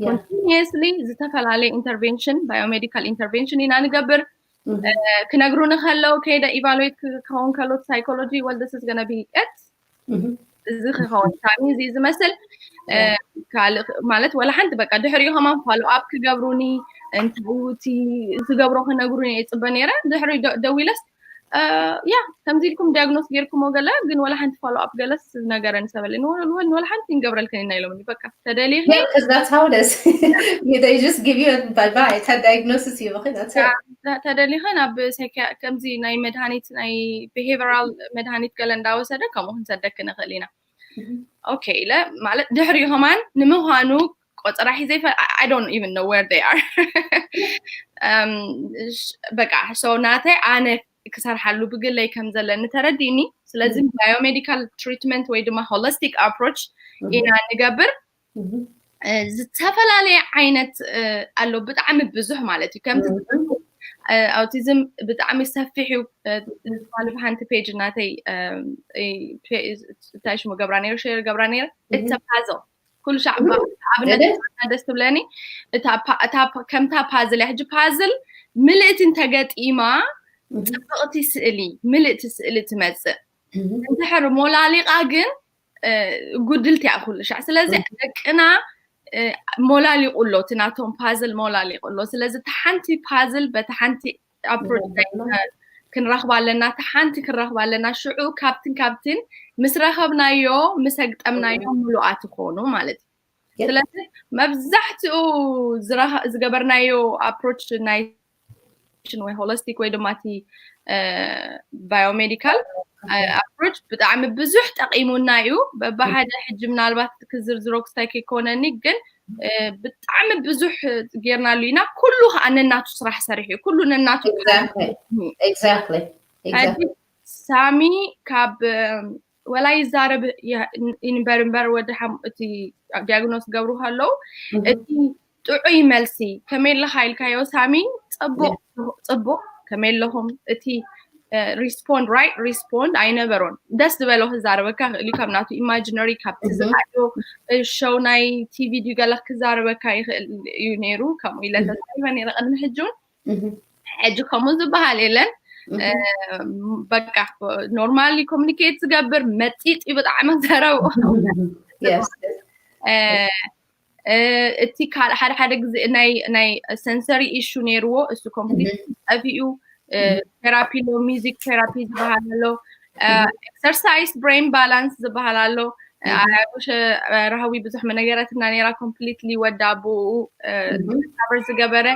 continuously ዝተፈላለየ intervention biomedical intervention ኢና ንገብር። ክነግሩኒ ከለው ከይደ evaluate ክኸውን ከሎ psychology well this is gonna be it እዚ ክኸውን ሳሚ እዚ ዝመስል ካልእ ማለት ወላ ሓንቲ በቃ ድሕሪኡ ከማን follow up ክገብሩኒ እንታይ እቲ ዝገብሮ ክነግሩኒ ይፅበ ነይረ። ድሕሪ ደዊለስ ያ ከምዚ ኢልኩም diagnose ጌርኩሞ ገለ ግን ወላ ሓንቲ follow up ገለስ ነገረን ሰበለኒ ወላ ሓንቲ ንገብረልክን ኢና ኢሎምኒ። በቃ ተደሊኺ that's how it is they just give you a bye bye it's a diagnosis you know that's it ተደሊኸ ናብ ከምዚ ናይ መድሃኒት ናይ behavioral መድሃኒት ገለ እንዳወሰደ ከምኡ ክንሰደክ ንኽእል ኢና። ኦኬ ኢለ ማለት ድሕሪኡ ከማን ንምዃኑ ቆፀራ ሒዘ I don't even know where they are በቃ so ናተይ ኣነ ክሰርሓሉ ብግለይ ከም ዘለኒ ተረዲእኒ። ስለዚ biomedical treatment ወይ ድማ holistic approach ኢና ንገብር። ዝተፈላለየ ዓይነት ኣሎ ብጣዕሚ ብዙሕ ማለት እዩ። ከምዚ autism ብጣዕሚ ሰፊሕ እዩ። ባለፈ ሓንቲ page ናተይ እንታይ ሽሙ ገብራ ነይረ share ገብራ ነይረ it's a puzzle ኩሉ ሻዕ ኣብነት ደስ ትብለኒ ከምታ puzzle እያ። ሕጂ puzzle ምልእቲ እንተገጢማ ፅብቕቲ ስእሊ ምልእቲ ስእሊ ትመፅእ። እንድሕር ሞላሊቓ ግን ጉድልቲ እያ ኩሉ ሻዕ። ስለዚ ደቅና ሞላሊቑ ኣሎ እቲ ናቶም puzzle ሞላሊቑ ኣሎ። ስለዚ እቲ ሓንቲ puzzle በቲ ሓንቲ approach ክንረኽባ ኣለና፣ እቲ ሓንቲ ክንረኽባ ኣለና። ሽዑ ካብትን ካብትን ምስ ረኸብናዮ ምስ ኣግጠምናዮ ምሉኣት ይኾኑ ማለት እዩ። ስለዚ መብዛሕትኡ ዝገበርናዮ approach ናይ ወይ holistic ወይ ድማ እቲ biomedical approach ብጣዕሚ ብዙሕ ጠቂሙና እዩ። በብሓደ ሕጂ ምናልባት ክዝርዝሮ ክስታይ ከይኮነኒ ግን ብጣዕሚ ብዙሕ ጌርናሉ ኢና። ኩሉ ከዓ ነናቱ ስራሕ ሰሪሑ እዩ። ኩሉ ነናቱ exactly ሳሚ ካብ ወላ ይዛረብ ይንበር እምበር ወዲ እቲ diagnose ገብሩ ከለዉ እቲ ጥዑይ መልሲ ከመይ ኣለኻ ኢልካዮ ሳሚ ፅቡቅ ፅቡቅ ከመይ ኣለኹም እቲ respond right respond ኣይነበሮን። ደስ ዝበሎ ክዛረበካ ክእል እዩ ካብ ናቱ imaginary ካብቲ ዝረኣዮ show ናይ TV ድዩ ገለ ክዛረበካ ይኽእል እዩ ነይሩ። ከምኡ ኢለ ተዛሪበ ነይረ ቅድሚ ሕጂ እውን ሕጂ ከምኡ ዝበሃል የለን። በቃ normally communicate ዝገብር መፂጥ እዩ ብጣዕሚ ዘረብኡ እቲ ካልእ ሓደ ሓደ ግዜ ናይ ናይ sensory issue ነይርዎ እሱ complete ጠፊኡ therapy ኣሎ music therapy ዝበሃል ኣሎ exercise brain balance ዝበሃል ኣሎ። ኣያጎሸ ራህዊ ብዙሕ መነገረትና ነይራ completely ወዳ ብኡ cover ዝገበረ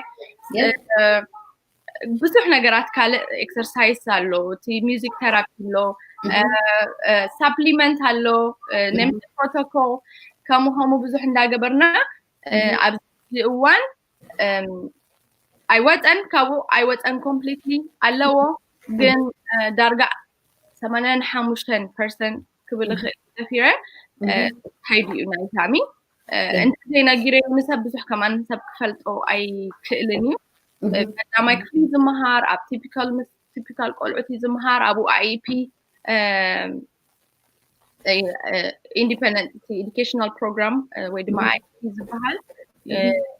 ብዙሕ ነገራት ካልእ exercise ኣሎ እቲ music therapy ኣሎ supplement ኣሎ ነምቲ protocol ከምኡ ከምኡ ብዙሕ እንዳገበርና ኣብዚ እዋን ኣይወፀን ካብኡ ኣይወፀን completely ኣለዎ ግን ዳርጋ ሰማንያን ሓሙሽተን percent ክብል እኽእል ደፊረ ከይዱ እዩ ናይ ሳሚ እንተዘይነጊረዮ ንሰብ ብዙሕ ከማን ንሰብ ክፈልጦ ኣይክእልን እዩ። ቀዳማይ ክፍሊ ዝመሃር ኣብ typical ምስ typical ቆልዑት እዩ ዝመሃር ኣብኡ IEP independent educational program ወይ ድማ IEP ዝበሃል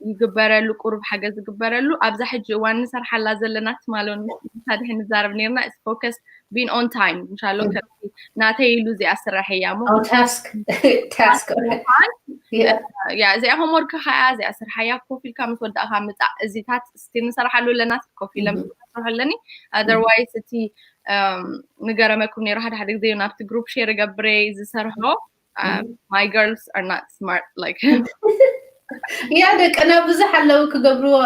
ይግበረሉ ቁሩብ ሓገዝ ዝግበረሉ ኣብዛ ሕጂ እዋን ንሰርሓላ ዘለና ትማሎን ምሳድሒ ንዛረብ ነርና focus being on time እንሻሎ ከምቲ ናተይ ኢሉ እዚኣ ስራሕ እያ ሞ task task ያ እዚኣ homework ከያ እዚኣ ስርሓያ ኮፍ ኢልካ ምስ ወዳእካ ምፃእ እዚታት ስቲል ንሰርሓሉ ኣለና ኮፍ ኢለ ስርሑ ኣለኒ otherwise እቲ ንገረመኩም ነይሩ ሓደ ሓደ ግዜ ናብቲ group share ገብረ ዝሰርሖ my girls are not smart like ያ ደቅና ብዙሕ ኣለዉ ክገብርዎ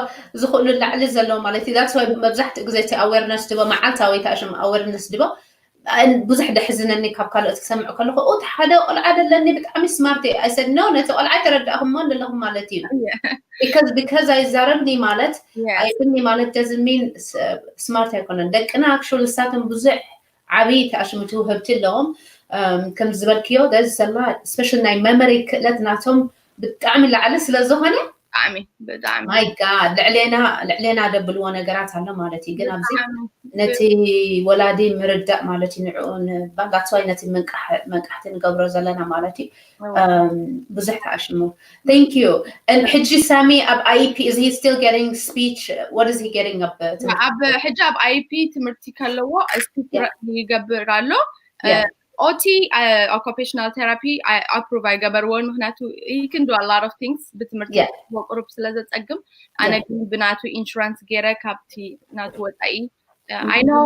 ዝኽእሉ ላዕሊ ዘለዉ ማለት እዩ that's why መብዛሕትኡ ግዜ እቲ awareness ድቦ መዓልታዊ ታሽም awareness ድቦ ብዙሕ ደሕዝነኒ ካብ ካልኦት ክሰምዕ ከለኹ እቲ ሓደ ቆልዓ ደለኒ ብጣዕሚ smart እዩ I said no ነቲ ቆልዓ ተረዳእኹሞ ዘለኹም ማለት እዩ because because ኣይዛረብኒ ማለት ኣይብኒ ማለት doesn't mean smart ኣይኮነን ደቅና actually ንሳቶም ብዙሕ ዓብዪ ተኣሽምቲ ውህብቲ ኣለዎም ከም ዝበልክዮ ደዚ ዘላ special ናይ memory ክእለት ናቶም ብጣዕሚ ላዕሊ ስለ ዝኾነ ብጣዕሚ ብጣዕሚ my god ልዕሌና ልዕሌና ደብልዎ ነገራት ኣሎ ማለት እዩ። ግን ኣብዚ ብጣዕሚ ነቲ ወላዲ ምርዳእ ማለት እዩ። ንዕኡ ን- that's why ነቲ መንቃሕ- መንቃሕቲ ንገብሮ ዘለና ማለት እዩ። እወ። Um, ብዙሕ ተኣሽሙ thank you። And ሕጂ ሳሚ ኣብ I E P is he still getting speech? What is he getting up to? ኣብ ሕጂ ኣብ I E P ትምህርቲ ከለዎ ስፒች Yeah. ይገብር ኣሎ። Yeah. ኦቲ occupational therapy approve ኣይገበርዎን፣ ምክንያቱ he can do a lot of things ብትምህርቲ Yeah. ቁሩብ ስለ ዘጸግም፣ ኣነ Yeah. ግን ብናቱ ኢንሹራንስ ገይረ ካብቲ ናቱ ወጻኢ I know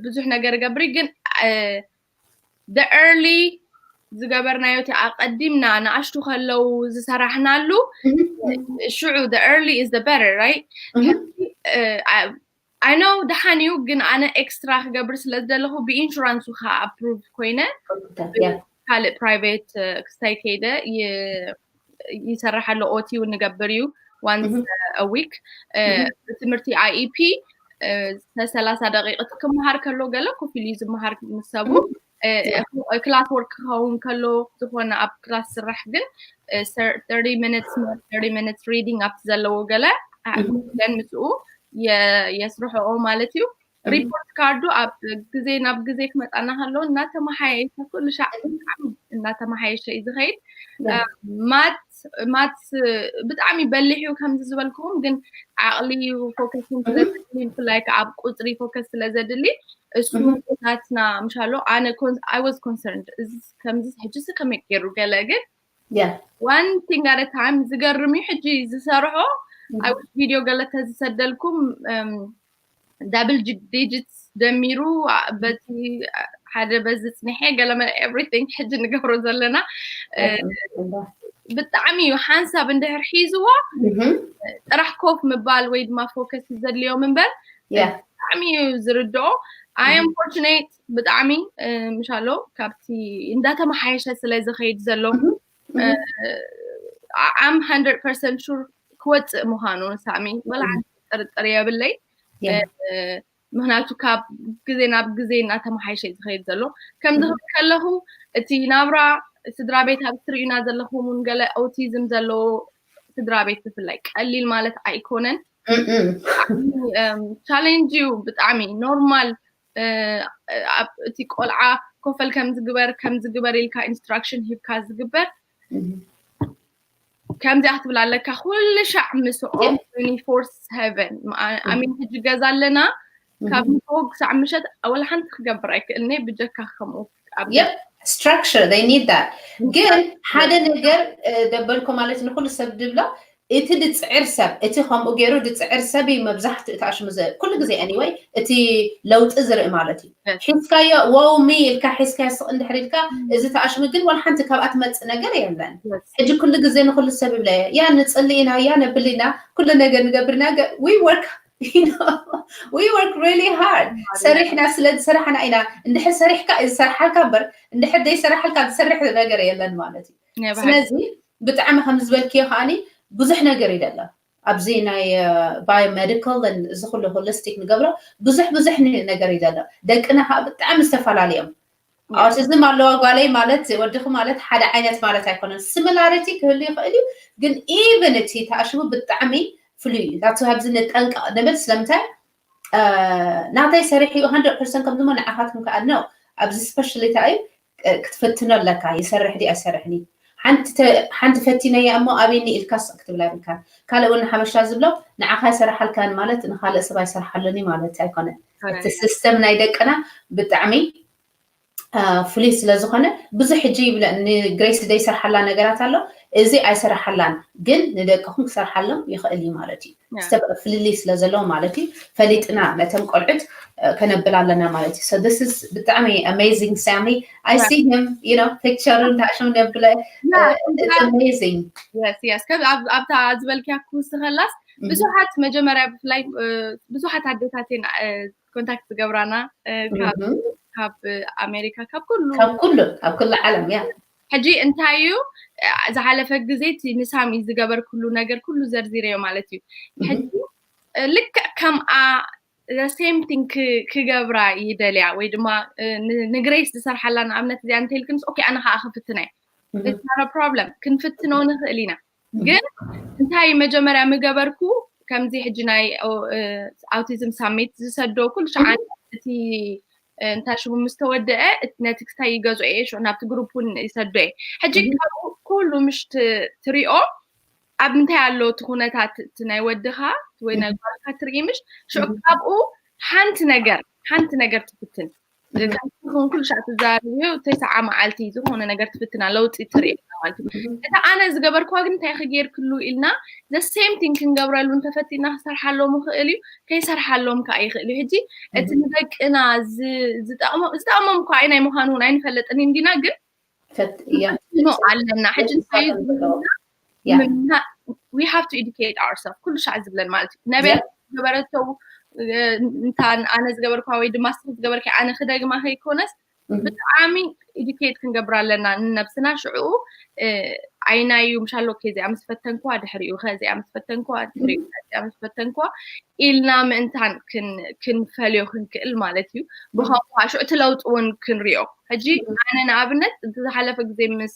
ብዙሕ ነገር ገብሪ፣ ግን the early ዝገበርናዮ እቲ ኣቐዲምና ንኣሽቱ ከለዉ ዝሰራሕናሉ ሽዑ the early is the better, right? Mhm. I know ደሓን እዩ፣ ግን ኣነ ኤክስትራ ክገብር ስለ ዝደለኹ ብኢንሹራንሱ ከዓ ኣፕሩቭ ኮይነ Yeah. ካልእ ፕራይቬት ክስታይ ከይደ ይ- ይሰርሕ ኣሎ። ኦቲ እውን ንገብር እዩ once Mhm. a week። Mhm. ብትምህርቲ I E P ሰላሳ ደቂቕቲ ክመሃር ከሎ ገለ ኮፍ ኢሉ እዩ ዝመሃር ምስ ሰቡ። Mhm. ክላስ ወርክ ክኸውን ከሎ ዝኾነ ኣብ ክላስ ስራሕ ግን thirty minutes thirty minutes reading ኣብቲ ዘለዎ ገለ Mhm. ለን ምስኡ የ- የስርሕኦ ማለት እዩ። Mhm. ሪፖርት ካርዱ ኣብ ግዜ ናብ ግዜ ክመጣና ከሎ እናተመሓየሸ ኩሉ ሻዕ ብጣዕሚ እናተመሓየሸ እዩ ዝኸይድ። Yeah. ማት ማት ብጣዕሚ በሊሕ እዩ ከምዚ ዝበልኩኹም፣ ግን ዓቕሊ ፎከስ ስለዘድሊ ብፍላይ ከዓ ኣብ ቁፅሪ ፎከስ ስለዘድሊ እሱ Mhm. ናትና ምሻሎ ኣነ I was concerned እዚ ከምዚ ሕጂ ሲ ከመይ ገይሩ ገለ፣ ግን Yeah. one thing at a time ዝገርም እዩ። ሕጂ ዝሰርሖ I wish ቪድዮ ገለ ተዝሰደልኩም double digits ደሚሩ በቲ ሓደ በዚ ፅንሐ ገለመለ everything ሕጂ ንገብሮ ዘለና ብጣዕሚ እዩ። ሓንሳብ እንድሕር ሒዝዎ ጥራሕ ኮፍ ምባል ወይ ድማ ፎከስ ዘድልዮም እምበር ብጣዕሚ እዩ ዝርድኦ። I am fortunate ብጣዕሚ ምሻሎ ካብቲ እንዳተመሓየሸ ስለ ዝኸይድ ዘሎ I'm hundred percent sure ክወፅእ ምዃኑ ሳሚ ወላ ሓንቲ ጥርጥር የብለይ። ምክንያቱ ካብ ግዜ ናብ ግዜ እናተመሓየሸ እዩ ዝኸይድ ዘሎ። ከምዚ ክብል ከለኹ እቲ ናብራ ስድራ ቤት ኣብ ትርእዩና ዘለኹም እውን ገለ ኦቲዝም ዘለዎ ስድራ ቤት ብፍላይ ቀሊል ማለት ኣይኮነን። ቻሌንጅ እዩ ብጣዕሚ ኖርማል። እቲ ቆልዓ ኮፈል ከምዝግበር ከምዝግበር ኢልካ ኢንስትራክሽን ሂብካ ዝግበር ከምዚኣ ክትብል ኣለካ ኩሉ ሻዕ ምስኦም twenty-four seven። ኣሚን ሕጂ ገዛ ኣለና ካብ ንግሆ ክሳዕ ምሸት ወላ ሓንቲ ክገብር ኣይክእልኒ ብጀካ ከምኡ structure they need that። ግን ሓደ ነገር ደበልኮ ማለት ንኩሉ ሰብ ድብሎ እቲ ድፅዕር ሰብ እቲ ከምኡ ገይሩ ድፅዕር ሰብ እዩ መብዛሕትኡ ተኣሽሙ ኩሉ ግዜ anyway እቲ ለውጢ ዝርኢ ማለት እዩ። ሒዝካዮ wow me ኢልካ ሒዝካዮ ስቕ እንድሕር ኢልካ እዚ ተኣሽሙ ግን ዋላ ሓንቲ ካብኣ ትመፅእ ነገር የለን። ሕጂ ኩሉ ግዜ ንኩሉ ሰብ ይብለ ያ ንፅሊ ኢና ያ ነብል ኢና ኩሉ ነገር ንገብር ኢና we work we work really hard ሰሪሕና ስለ ዝሰራሕና ኢና። እንድሕር ሰሪሕካ እዩ ዝሰርሓልካ እምበር እንድሕር ዘይሰራሓልካ ዝሰርሕ ነገር የለን ማለት እዩ። ስለዚ ብጣዕሚ ከም ዝበልክዮ ከዓኒ ብዙሕ ነገር እዩ ዘሎ ኣብዚ ናይ biomedical እዚ ኩሉ holistic ንገብሮ ብዙሕ ብዙሕ ነገር እዩ ዘሎ። ደቅና ከዓ ብጣዕሚ ዝተፈላለዩ እዮም። ኣውቲዝም ኣለዋ ጓለይ ማለት ወድኺ ማለት ሓደ ዓይነት ማለት ኣይኮነን። similarity ክህሉ ይኽእል እዩ ግን even እቲ ተኣሽሙ ብጣዕሚ ፍሉይ እዩ። that's why ኣብዚ ንጠንቀቕ ንብል ስለምንታይ ናተይ ሰሪሑ hundred percent ከምዚ ሞ ንዓኻትኩም ከዓ no ኣብዚ specially እንታይ እዩ ክትፈትኖ ኣለካ ይሰርሕ ድዩ ኣይሰርሕን እዩ። ሓንቲ ፈቲነያ እሞ ኣብኒ ኢልካ ስቕ ክትብል ኣይብልካን። ካልእ እውን ሓበሻ ዝብሎ ንዓኻ ኣይሰራሓልካን ማለት ንኻልእ ሰብ ኣይሰርሓሉን እዩ ማለት ኣይኮነን። እቲ system ናይ ደቅና ብጣዕሚ ፍሉይ ስለ ዝኾነ ብዙሕ ሕጂ ይብለ ንግሬስ ዘይሰርሓላ ነገራት ኣሎ። እዚ ኣይሰራሓላን ግን ንደቅኹም ክሰርሓሎም ይኽእል እዩ ማለት እዩ። ፍልልይ ስለ ዘለዎ ማለት እዩ ፈሊጥና ነቶም ቆልዑት ከነብል ኣለና ማለት እዩ። So this is ብጣዕሚ amazing ሳሚ። I see him you know picture ኡ እንዳሽም ነብለ amazing። ኣብታ ዝበልክያ ክውስኸላስ ብዙሓት መጀመርያ ብፍላይ ብዙሓት ኣዴታቴን ኮንታክት ዝገብራና ካብ ኣሜሪካ ካብ ኩሉ ካብ ኩሉ ኣብ ኩሉ ዓለም ያ ሕጂ እንታይ እዩ ዝሓለፈ ግዜ እቲ ንሳሚ ዝገበርኩሉ ነገር ኩሉ ዘርዚረዮ ማለት እዩ። ሕጂ ልክዕ ከምኣ same thing ክገብራ ይደልያ ወይ ድማ ንግሬስ ዝሰርሓላ ንኣብነት እዚኣ እንተልክንስ okay ኣነ ከዓ ክፍትና እዩ። It's not a problem ክንፍትኖ ንኽእል ኢና። ግን እንታይ መጀመርያ ምገበርኩ፣ ከምዚ ሕጂ ናይ ኣውቲዝም ሳሚት ዝሰዶ ኩሉ ሸዓን እቲ እንታይ ሽሙ ምስ ተወደአ ነቲ ክስታይ ይገዝኦ እየ፣ ሽዑ ናብቲ ግሩፕ እውን ይሰዶ እየ። ሕጂ ካብኡ ኩሉ ምሽ ትሪኦ ኣብ ምንታይ ኣሎ እቲ ኩነታት፣ እቲ ናይ ወድኻ ወይ ናይ ጓልካ ትርኢ ምሽ፣ ሽዑ ካብኡ ሓንቲ ነገር ሓንቲ ነገር ትፍትን። ከምዚ ክውን ኩሉ ሻዕ ትዛረብዮ፣ ተስዓ መዓልቲ ዝኾነ ነገር ትፍትና ለውጢ ትርኢ ማለት እዩ። እታ ኣነ ዝገበርክዋ ግን እንታይ ክጌርክሉ ኢልና the same thing ክንገብረሉ እንተፈቲና ክሰርሓሎም ይኽእል እዩ፣ ከይሰርሓሎም ከዓ ይኽእል እዩ። ሕጂ እቲ ንደቅና ዝጠቕሞም እኳ ናይ ምዃኑ እውን ኣይንፈልጥን እንዲና፣ ግን ኣለና። ሕጂ እንታይ we have to educate ourselves ኩሉ ሻዕ ዝብለን ማለት እዩ። ነቢያ ገበረተው እንታ ኣነ ዝገበርኳ ወይ ድማ ስኺ ዝገበርኪ ኣነ ክደግማ ከይኮነስ ብጣዕሚ ኢዱኬት ክንገብር ኣለና ንነብስና። ሽዑ ኣይናዩ ምሻሎ ከዚኣ ምስ ፈተንኳ ድሕሪኡ ከዚኣ ምስ ፈተንኳ ድሕሪኡ ከዚኣ ምስ ፈተንኳ ኢልና ምእንታን ክንፈልዮ ክንክእል ማለት እዩ። ብኸምኡ ከዓ ሽዑ እቲ ለውጢ እውን ክንሪኦ። ሕጂ ኣነ ንኣብነት እቲ ዝሓለፈ ግዜ ምስ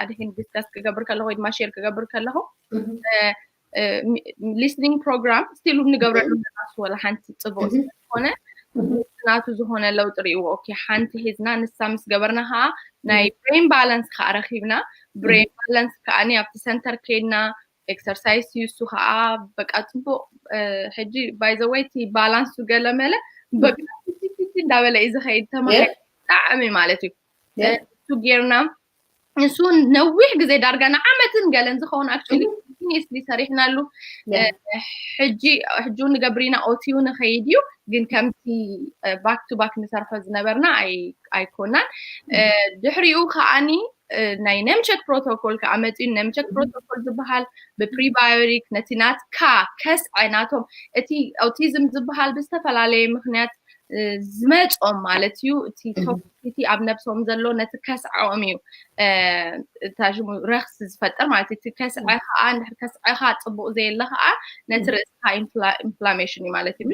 ኣድሒን ዲስካስ ክገብር ከለኹ ወይ ድማ ሼር ክገብር ከለኹ ሊስኒንግ ፕሮግራም ስቲል ንገብረሉ ራሱ ወላ ሓንቲ ፅቡቅ ዝኾነ ናቱ ዝኾነ ለውጢ ርእዎ። ኦኬ ሓንቲ ሒዝና ንሳ ምስ ገበርና ከዓ ናይ ብሬን ባላንስ ከዓ ረኪብና። ብሬን ባላንስ ከዓ ኣብቲ ሰንተር ከይድና ኤክሰርሳይስ እዩ እሱ ከዓ በቃ ፅቡቅ። ሕጂ ባይዘወይ እቲ ባላንሱ ገለመለ በቃ እንዳበለ እዩ ዝኸይድ ተማሃሪ ብጣዕሚ ማለት እዩ። እሱ ጌርና ንሱ ነዊሕ ግዜ ዳርጋ ንዓመትን ገለን ዝኸውን actually continuously ሰሪሕናሉ። ሕጂ ሕጂ ንገብሪና ኦቲዩ ንኸይድ እዩ ግን ከምቲ ባክ ቱ ባክ ንሰርሖ ዝነበርና ኣይኮናን። ድሕሪኡ ከዓኒ ናይ ነምቸክ ፕሮቶኮል ከዓ መፅዩ። ነምቸክ ፕሮቶኮል ዝበሃል ብፕሪባዮቲክ ነቲ ናትካ ከስዐ ናቶም እቲ ኦቲዝም ዝበሃል ብዝተፈላለየ ምክንያት ዝመፆም ማለት እዩ። እቲ ቶክሲሲቲ ኣብ ነብሶም ዘሎ ነቲ ከስዐኦም እዩ እታ ሽሙ ረክስ ዝፈጥር ማለት እዩ። እቲ ከስዐ ከዓ እንድሕር ከስዐኻ ፅቡቅ ዘየለ ከዓ ነቲ ርእስካ ኢንፍላሜሽን እዩ ማለት እዩ።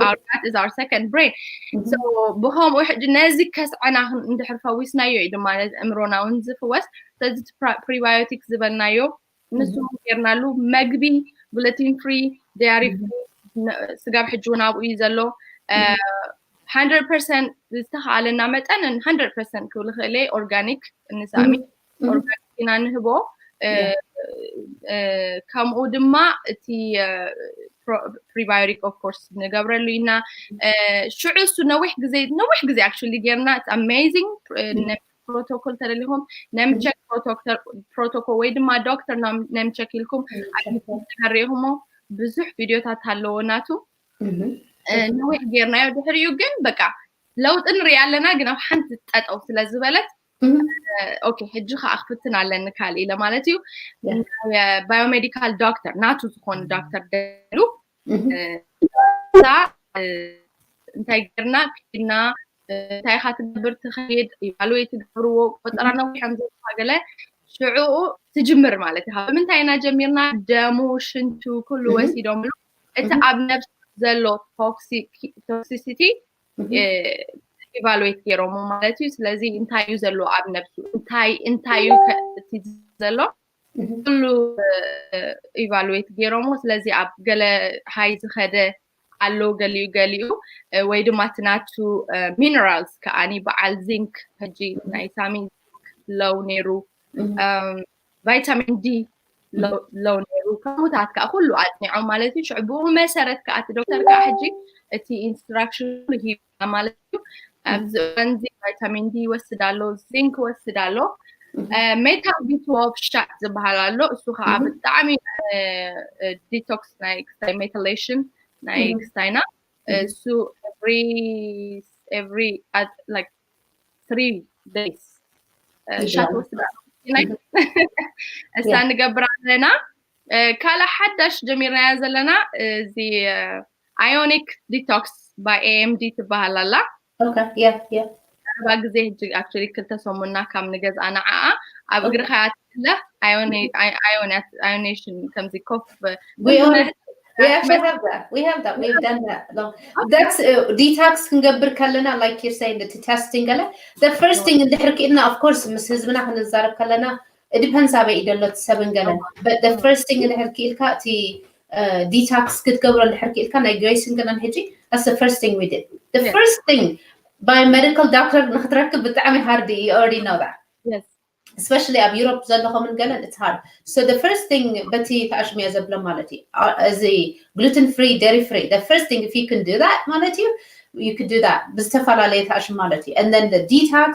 Our gut is our second brain። ብከምኡ ሕጂ ነዚ ከስዐና እንድሕር ፈዊስናዮ እዩ ድማ ነዚ እምሮና እውን ዝፍወስ። ስለዚ ፕሪባዮቲክ ዝበልናዮ ንሱ ጌርናሉ መግቢ ግሉቲን ፍሪ፣ ዳያሪ ፍሪ፣ ስጋብ ሕጂ እውን ኣብኡ እዩ ዘሎ። ሓንድረድ ፐርሰንት ዝተኸኣለና መጠን ሓንድረድ ፐርሰንት ክብል ክእለ ኦርጋኒክ ንሳሚ ኦርጋኒክ ኢና ንህቦ። ከምኡ ድማ እቲ ፕሪባዮቲክ ኦፍ ኮርስ ንገብረሉ ኢና። ሽዑ እሱ ነዊሕ ግዜ ነዊሕ ግዜ actually ጌርና it's amazing። ፕሮቶኮል ተደሊኹም ነምቸክ ፕሮቶኮል ወይ ድማ ዶክተር ነምቸክ ኢልኩም ተሪኢኹሞ ብዙሕ ቪድዮታት ኣለዎ ናቱ። ነዊሕ ጌርናዮ ድሕሪኡ ግን በቃ ለውጢ ንርኢ ኣለና ግን ኣብ ሓንቲ ጠጠው ስለ ዝበለት ኦኬ ሕጂ ከዓ ክፍትን ኣለኒ ካልእ ኢለ ማለት እዩ። ባዮሜዲካል ዶክተር ናቱ ዝኾነ ዶክተር ደሉ እንታይ ጌርና ክድና እንታይ ኢኻ ትገብር ትኸይድ ኢቫሉዌት ትገብርዎ ቆጠራ ነዊሕ እዮም ዘብካ ገለ ሽዕኡ ትጅምር ማለት ኢኻ። ብምንታይ ኢና ጀሚርና? ደሙ ሽንቱ ኩሉ ወሲዶምሉ። እቲ ኣብ ነብሲ ዘሎ ቶክሲሲቲ ኢቫሉዌት ገይሮሞ ማለት እዩ። ስለዚ እንታይ እዩ ዘሎ ኣብ ነብሱ እንታይ እንታይ እዩ እቲ ዘሎ ኩሉ ኢቫሉዌት ገይሮሞ። ስለዚ ኣብ ገለ ሃይ ዝኸደ ኣሎ ገሊኡ ገሊኡ ወይ ድማ እቲ ናቱ ሚነራልስ ከዓኒ በዓል ዚንክ ሕጂ ናይ ሳሚ ሎው ነይሩ ቫይታሚን ዲ ሎው ነይሩ ከምኡታት ከዓ ኩሉ ኣፅኒዖም ማለት እዩ። ሽዑ ብኡ መሰረት ከዓ እቲ ዶክተር ከዓ ሕጂ እቲ ኢንስትራክሽን ሂብና ማለት እዩ። ኣብዚ እዋን እዚ ቫይታሚን ዲ ይወስድ ኣሎ፣ ዚንክ ይወስድ ኣሎ። ሜታል ቢ ትወልቭ ሻት ዝበሃል ኣሎ። እሱ ከዓ ብጣዕሚ ዲቶክስ ናይ ክስታይ ሜታሌሽን ናይ ክስታይና እሱ every every like three days ሻት ወስድ ኣሎ። እሳ ንገብር ኣለና። ካልእ ሓዳሽ ጀሚርናያ ዘለና እዚ ኣዮኒክ ዲቶክስ ባይ ኤኤምዲ ትበሃል ኣላ። ቀረባ ግዜ ሕጂ actually ክልተ ሰሙንና ካብ ንገዝኣ ንዓኣ ኣብ እግርኻ እያ ትሕለፍ ኣዮኔሽን ከምዚ ኮፍ ዲታክስ ክንገብር ከለና like you say እቲ ቴስቲንግ ገለ the first thing እንድሕር ክኢልና of course ምስ ህዝብና ክንዛረብ ከለና it depends ኣበይ እዩ ዘሎ እቲ ሰብን ገለን። But the first thing እንድሕር ክኢልካ እቲ detox ክትገብሮ እንድሕር ክኢልካ ናይ Grace ን ገለን ሕጂ that's the first thing we did. The first thing by medical doctor ንክትረክብ ብጣዕሚ hard እዩ። You already know that. Yes. Especially ኣብ Europe ዘለኹምን ገለን it's hard. So the first thing በቲ ተኣሽምያ ዘብሎ ማለት እዩ እዚ gluten free, dairy free. The first thing if you can do that ማለት እዩ you could do that ብዝተፈላለየ ተኣሽም ማለት እዩ። And then the detox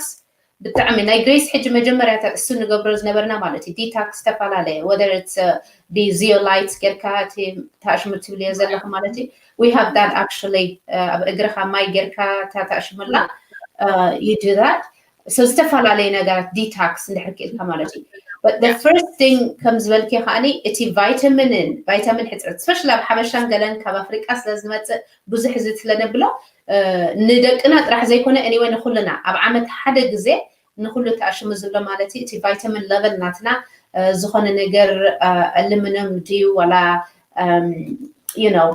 ብጣዕሚ ናይ Grace ሕጂ መጀመርያ እሱ ንገብሮ ዝነበርና ማለት እዩ detox ዝተፈላለየ whether it's ብ zeolite ጌርካ እቲ ተኣሽሙ ትብልዮ ዘለኹ ማለት እዩ። We have that actually ኣብ እግርኻ ማይ ጌርካ ተኣሽሙላ you do that. So ዝተፈላለየ ነገራት detox እንድሕር ክኢልካ ማለት እዩ። But the first thing ከም ዝበልኪ ከዓኒ እቲ vitamin ን vitamin ሕፅረት especially ኣብ ሓበሻን ገለን ካብ ኣፍሪቃ ስለ ዝመፅእ ብዙሕ እዚ ስለነብሎ ንደቅና ጥራሕ ዘይኮነ anyway ንኩልና ኣብ ዓመት ሓደ ግዜ ንኩሉ ተኣሽሙ ዝብሎ ማለት እዩ። እቲ vitamin level ናትና ዝኾነ ነገር ኣሉሚኒየም ድዩ ዋላ you know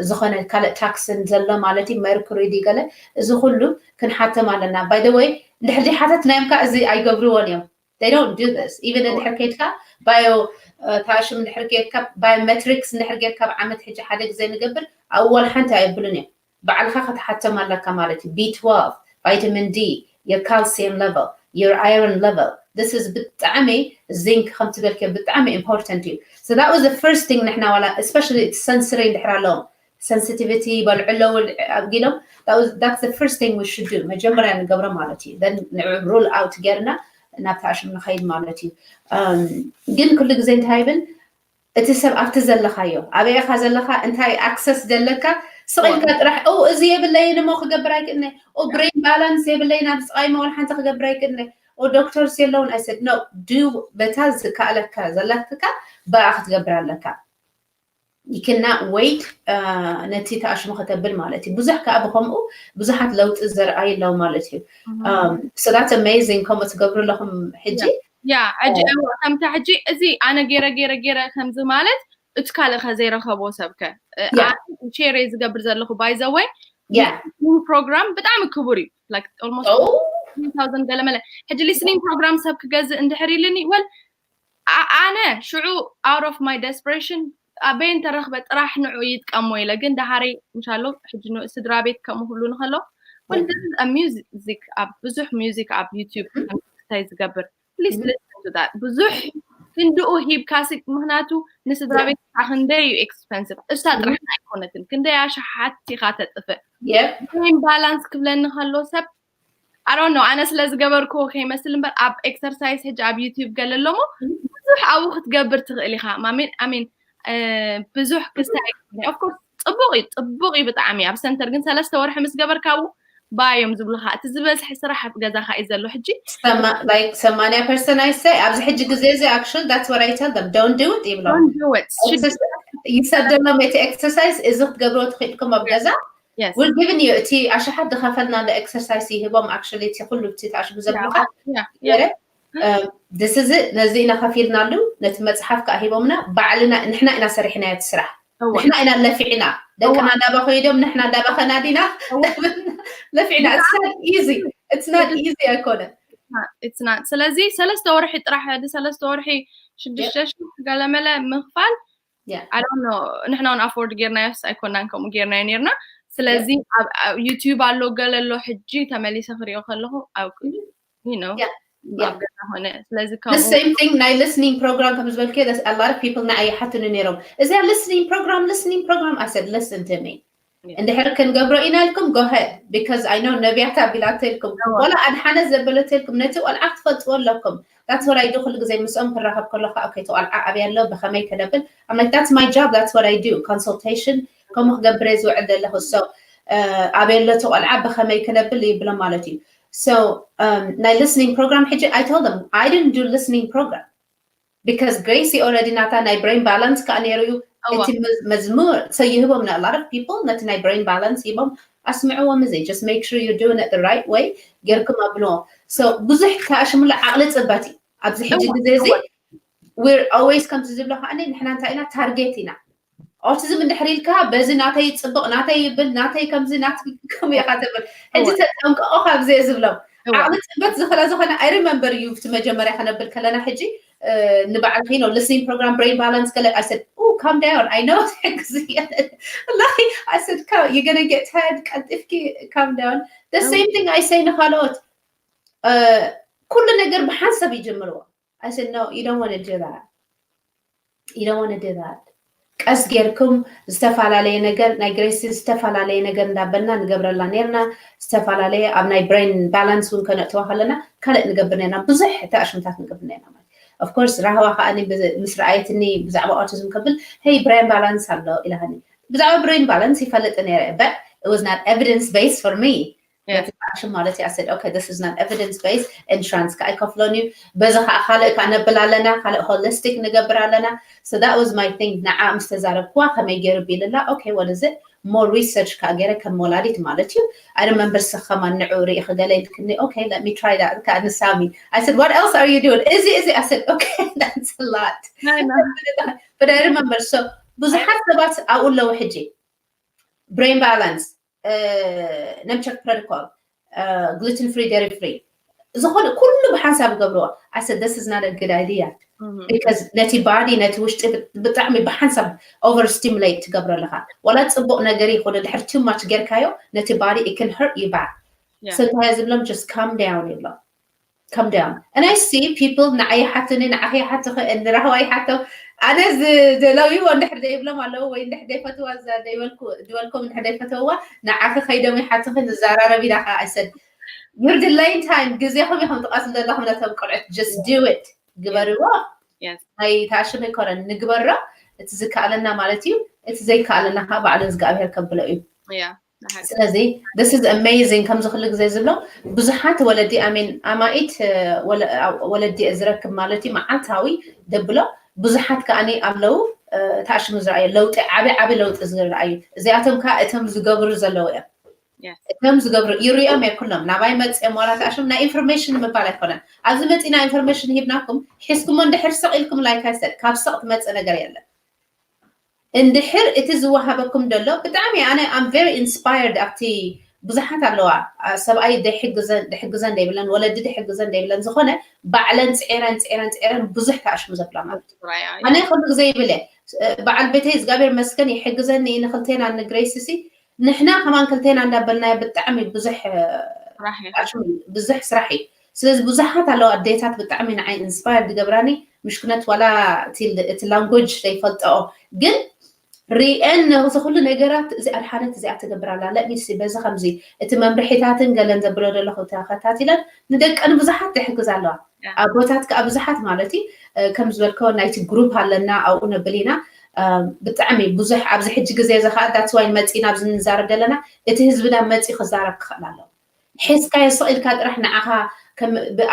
ዝኾነ ካልእ toxin ዘሎ ማለት እዩ mercury ድዩ ገለ እዚ ኩሉ ክንሓቶም ኣለና። By the way እንድሕር ዘይሓተትናዮም ከዓ እዚ ኣይገብርዎን እዮም። They don't do this even እንድሕር ከይድካ bio ተኣሽም እንድሕር ጌርካ biometrics እንድሕር ጌርካ ኣብ ዓመት ሕጂ ሓደ ግዜ ንገብር ኣብኡ ዋላ ሓንቲ ኣየብሉን እዮም። ባዕልካ ክትሓቶም ኣለካ ማለት እዩ። B twelve, vitamin D, your calcium level, your iron level. This is ብጣዕሚ zinc ከም ትበልክዮ ብጣዕሚ important እዩ። So that was the first thing ንሕና ዋላ especially እቲ sensory እንድሕር ኣለዎም sensitivity በልዑ ኣለዉ ኣቢሎም that's the first thing we should do መጀመርያ ንገብሮ ማለት እዩ። Then ንዑ rule out ጌርና ናብ ተኣሽም ንኸይድ ማለት እዩ። ግን ኩሉ ግዜ እንታይ ይብል እቲ ሰብ ኣብቲ ዘለኻዮ ኣበይ ኢኻ ዘለኻ እንታይ access ዘለካ ስቕ ኢልካ ጥራሕ እዚ የብለይን እሞ ክገብር ኣይክእልነ brain balance የብለይን ኣብ ስቓይ መወል ሓንቲ ክገብር ኣይክእልነ doctors የለውን። I said no, do በታ ዝከኣለካ ዘለካ ብኣ ክትገብር ኣለካ። You cannot wait ነቲ ተኣሽሙ ከተብል ማለት እዩ። ብዙሕ ከዓ ብከምኡ ብዙሓት ለውጢ ዘርኣዩ ኣለዉ ማለት እዩ። So that's amazing ከምኡ ትገብሩ ኣለኹም ሕጂ ያ ሕጂ ከምታ ሕጂ እዚ ኣነ ገይረ ገይረ ገይረ ከምዚ ማለት እቲ ካልእ ከ ዘይረኸቦ ሰብ ከ share ዝገብር ዘለኹ by the way ፕሮግራም ብጣዕሚ ክቡር እዩ። Like almost thousand ገለመለ ሕጂ listening program ሰብ ክገዝእ እንድሕር ኢልኒ well ኣነ ሽዑ out of my desperation ኣበይ እንተረኽበ ጥራሕ ንዑ ይጥቀሞ ኢለ ግን ደሃረይ እንሻሎ ሕጂ ስድራ ቤት ከምኡ ክብሉ ንከሎ well this is a music ኣብ ብዙሕ music ኣብ YouTube እንታይ ዝገብር please listen to that ብዙሕ ክንድኡ ሂብካሲ ምክንያቱ ንስድራ ቤት ክንደይ እዩ expensive እሳ ጥራሕ ኣይኮነትን ክንደይ ኣሽሓት ኢኻ ተጥፍእ brain balance ክብለኒ ከሎ ሰብ I don't know ኣነ ስለ ዝገበርክዎ ከይመስል እምበር ኣብ exercise ሕጂ ኣብ YouTube ገለ ኣለሞ ብዙሕ ኣብኡ ክትገብር ትኽእል ኢኻ ማሚን ኣሚን ብዙሕ ክስታይ of course ፅቡቅ እዩ ፅቡቅ እዩ ብጣዕሚ ኣብ center ግን ሰለስተ ወርሒ ምስ ገበርካቡ ባዮም ዝብሉካ እቲ ዝበዝሐ ስራሕ ኣብ ገዛካ እዩ ዘሎ ሕጂ ሰማንያ percent I say ኣብዚ ሕጂ ግዜ እዚ actually that's what I tell them don't do it ይብሎም ይሰደሎም እቲ exercise እዚ ክትገብርዎ ትኽእልኩም ኣብ ገዛ we're giving you እቲ ኣሽሓት ዝኸፈልናሉ exercise ይህቦም actually እቲ ኩሉ እቲ ተኣሽሙ ዘብልካ this is it ነዚ ኢና ከፊልናሉ ነቲ መፅሓፍ ከዓ ሂቦምና ባዕልና ንሕና ኢና ሰሪሕናዮ እቲ ስራሕ ንሕና ኢና ለፊዕና ደቅና እንዳባ ኮይዶም ንሕና እንዳባ ከናዲና ለፊዕና it's not easy ኣይኮነ ስለዚ ሰለስተ ወርሒ ጥራሕ ሰለስተ ወርሒ ሽዱሽተ ሽሕ ገለመለ ምኽፋል I don't know ንሕና እውን afford ጌርናዮስ ኣይኮናን ከምኡ ጌርናዮ ኔርና ስለዚ ኣብ YouTube ኣሎ ገለ ኣሎ ሕጂ ተመሊሰ ክሪኦ ከለኹ you know ኣብ ገዛ ኾነ ስለዚ the same thing ናይ listening program ከም ዝበልክዮ a lot of people ንዓይ ይሓትኑ ነይሮም እዚኣ listening program listening program I said listen to me እንድሕር ክንገብሮ ኢና ኢልኩም go ahead because I know ነቢያት ኣቢላቶ ኢልኩም ዋላ ኣድሓነት ዘበለቶ ኢልኩም ነቲ ቆልዓ ክትፈልጥዎ ኣለኩም that's what I do ኩሉ ግዜ ምስኦም ክራኸብ ከለኹ okay እቲ ቆልዓ ኣበይ ኣሎ ብኸመይ ከነብል I'm like that's my job that's what I do consultation ከምኡ ክገብር እየ ዝውዕል ዘለኹ so ኣበይ ኣሎ እቲ ቆልዓ ብኸመይ ክነብል ይብሎም ማለት እዩ so ናይ listening program ሕጂ I told them I didn't do listening program because Gracie already ናታ ናይ brain balance ከዓ ነይሩ እዩ እቲ መዝሙር so ይህቦም ና lot of people ነቲ ናይ brain balance ሂቦም ኣስምዕዎም እዚ just make sure you're doing it the right way ጌርኩም ኣብልዎ so ብዙሕ ተኣሽሙሉ ዓቕሊ ፅበት እዩ ኣብዚ ሕጂ ግዜ እዚ we're always ከምቲ ዝብሎ ከዓ ንሕና እንታይ ኢና target ኢና autism እንድሕር ኢልካ በዚ ናተይ ፅቡቅ ናተይ ይብል ናተይ ከምዚ ናተይ ከምኡ ኢካ ትብል ሕጂ ተጠንቀቆ ካብዚ ዝብሎም ዓቕሊ ፅበት ዝኽእለ ዝኾነ I remember you እቲ መጀመሪያ ከነብል ከለና ሕጂ ንባዕልኺ ነው listening program brain balance ገለ I said oh calm down I know ሕግዚ I said you're gonna get tired ቀልጢፍኪ calm down the same thing I say ንኻልኦት ኩሉ ነገር ብሓንሳብ ይጅምርዎ I said no you don't want to do that you don't want to do that ቀስ ጌርኩም ዝተፈላለየ ነገር ናይ ግሬስ ዝተፈላለየ ነገር እንዳበልና ንገብረላ ነርና ዝተፈላለየ ኣብ ናይ brain balance እውን ከነእትዋ ከለና ካልእ ንገብር ነርና ብዙሕ ተኣሽምታት ንገብር ነርና ማለት of course ራህዋ ከዓ ምስ ረኣየትኒ ብዛዕባ autism ከብል hey brain balance ኣሎ ኢላኒ ብዛዕባ brain balance ይፈልጥ ነረ but it was not evidence based for me ነቲ ተኣሽም ማለት እዩ I said okay this is not evidence based insurance ከዓ ኣይከፍሎን እዩ በዚ ከዓ ካልእ ከዓ ነብል ኣለና ካልእ holistic ንገብር ኣለና so that was my thing ንዓ ምስ ተዛረብክዋ ከመይ ገይሩ ቢልላ okay what is it more research ከዓ ገይረ ከም ወላዲት ማለት እዩ I remember ስኸማ ንዑ ርኢ ክገለ ኢልክኒ okay let me try that ከዓ ንሳሚ I said what else are you doing እዚ እዚ I said okay that's a lot but I remember so ብዙሓት ሰባት ኣብኡ ኣለዉ ሕጂ brain balance ነምቸክ protocol gluten free dairy free ዝኾነ ኩሉ ብሓንሳብ ገብርዎ I said this is not a good idea because ነቲ body ነቲ ውሽጢ ብጣዕሚ ብሓንሳብ over stimulate ትገብሮ ኣለኻ ዋላ ፅቡቕ ነገር ይኹን ድሕር too much ጌርካዮ ነቲ body it can hurt you bad so እንታይ ዝብሎም just calm down ይብሎም calm down and I see people ንዓይ ሓትኒ ንዓኺ ሓትኺ ንራህዋ ይሓቶ ኣነ ለዊዎ እንድሕር ዘይብሎም ኣለዉ ወይ እንድሕር ዘይፈትዋ ዝበልኩም እንድሕር ዘይፈተውዋ ንዓኺ ከይዶም ይሓትኺ ንዘራረብ ኢላ ከዓ I said you're delaying time ግዜኹም ኢኹም ትቐትሉ ዘለኹም ነቶም ቆልዑት just do it ግበርዎ ናይ ተኣሽም ኣይኮነን ንግበሮ እቲ ዝከኣለና ማለት እዩ እቲ ዘይከኣለና ከዓ ባዕሉ እግዚኣብሔር ከብሎ እዩ ስለዚ this is amazing ከምዚ ኩሉ ግዜ ዝብሎ ብዙሓት ወለዲ ኣሜን ኣማኢት ወለዲ ዝረክብ ማለት እዩ መዓልታዊ ደብሎ ብዙሓት ከዓኒ ኣለዉ ተኣሽሙ ዝረኣዩ ለውጢ ዓቢ ዓቢ ለውጢ ዝረኣዩ እዚኣቶም ከዓ እቶም ዝገብሩ ዘለዉ እዮም እቶም ዝገብሩ ይሪኦም እየ ኩሎም ናባይ መፅኦም ዋላ ተኣሽም ናይ ኢንፎርሜሽን ምባል ኣይኮነን ኣብዚ መፂና ኢንፎርሜሽን ሂብናኩም ሒዝኩሞ እንድሕር ሰቕ ኢልኩም ላይክ ኣይሰድ ካብ ሰቕ ትመፅእ ነገር የለን እንድሕር እቲ ዝወሃበኩም ደሎ ብጣዕሚ ኣነ I'm very inspired ኣብቲ ብዙሓት ኣለዋ ሰብኣይ ድሕግዘን ደይብለን ወለዲ ድሕግዘን ደይብለን ዝኾነ ባዕለን ፅዒረን ፅዒረን ፅዒረን ብዙሕ ተኣሽሙ ዘብላ ማለት ኣነ ኩሉ ግዜ ይብል በዓል ቤተይ እግዚኣብሔር መስገን ይሕግዘኒ ንክልቴና ንግሬስሲ ንሕና ከማን ክልቴና እንዳበልናዮ ብጣዕሚ ብዙሕ ብዙሕ ስራሕ እዩ ስለዚ ብዙሓት ኣለዋ ኣዴታት ብጣዕሚ ንዓይ inspire ዝገብራኒ ምሽክነት ዋላ እቲ language ዘይፈልጠኦ ግን ሪኤን ነዚ ኩሉ ነገራት እዚ ኣድሓነት እዚኣ ትገብር ኣላ let me see በዚ ከምዚ እቲ መምርሒታትን ገለን ዘብሎ ዘለኹ ተኸታቲለን ንደቀን ብዙሓት ትሕግዝ ኣለዋ ኣቦታት ከዓ ብዙሓት ማለት እዩ ከም ዝበልከ ናይቲ group ኣለና ኣብኡ ነብል ኢና ብጣዕሚ ብዙሕ ኣብዚ ሕጂ ግዜ እዚ ከዓ that's why መፂና ኣብዚ ንዛረብ ዘለና እቲ ህዝብና መፂ ክዛረብ ክኽእል ኣለዎ ሒዝካዮ ስቕ ኢልካ ጥራሕ ንዓኻ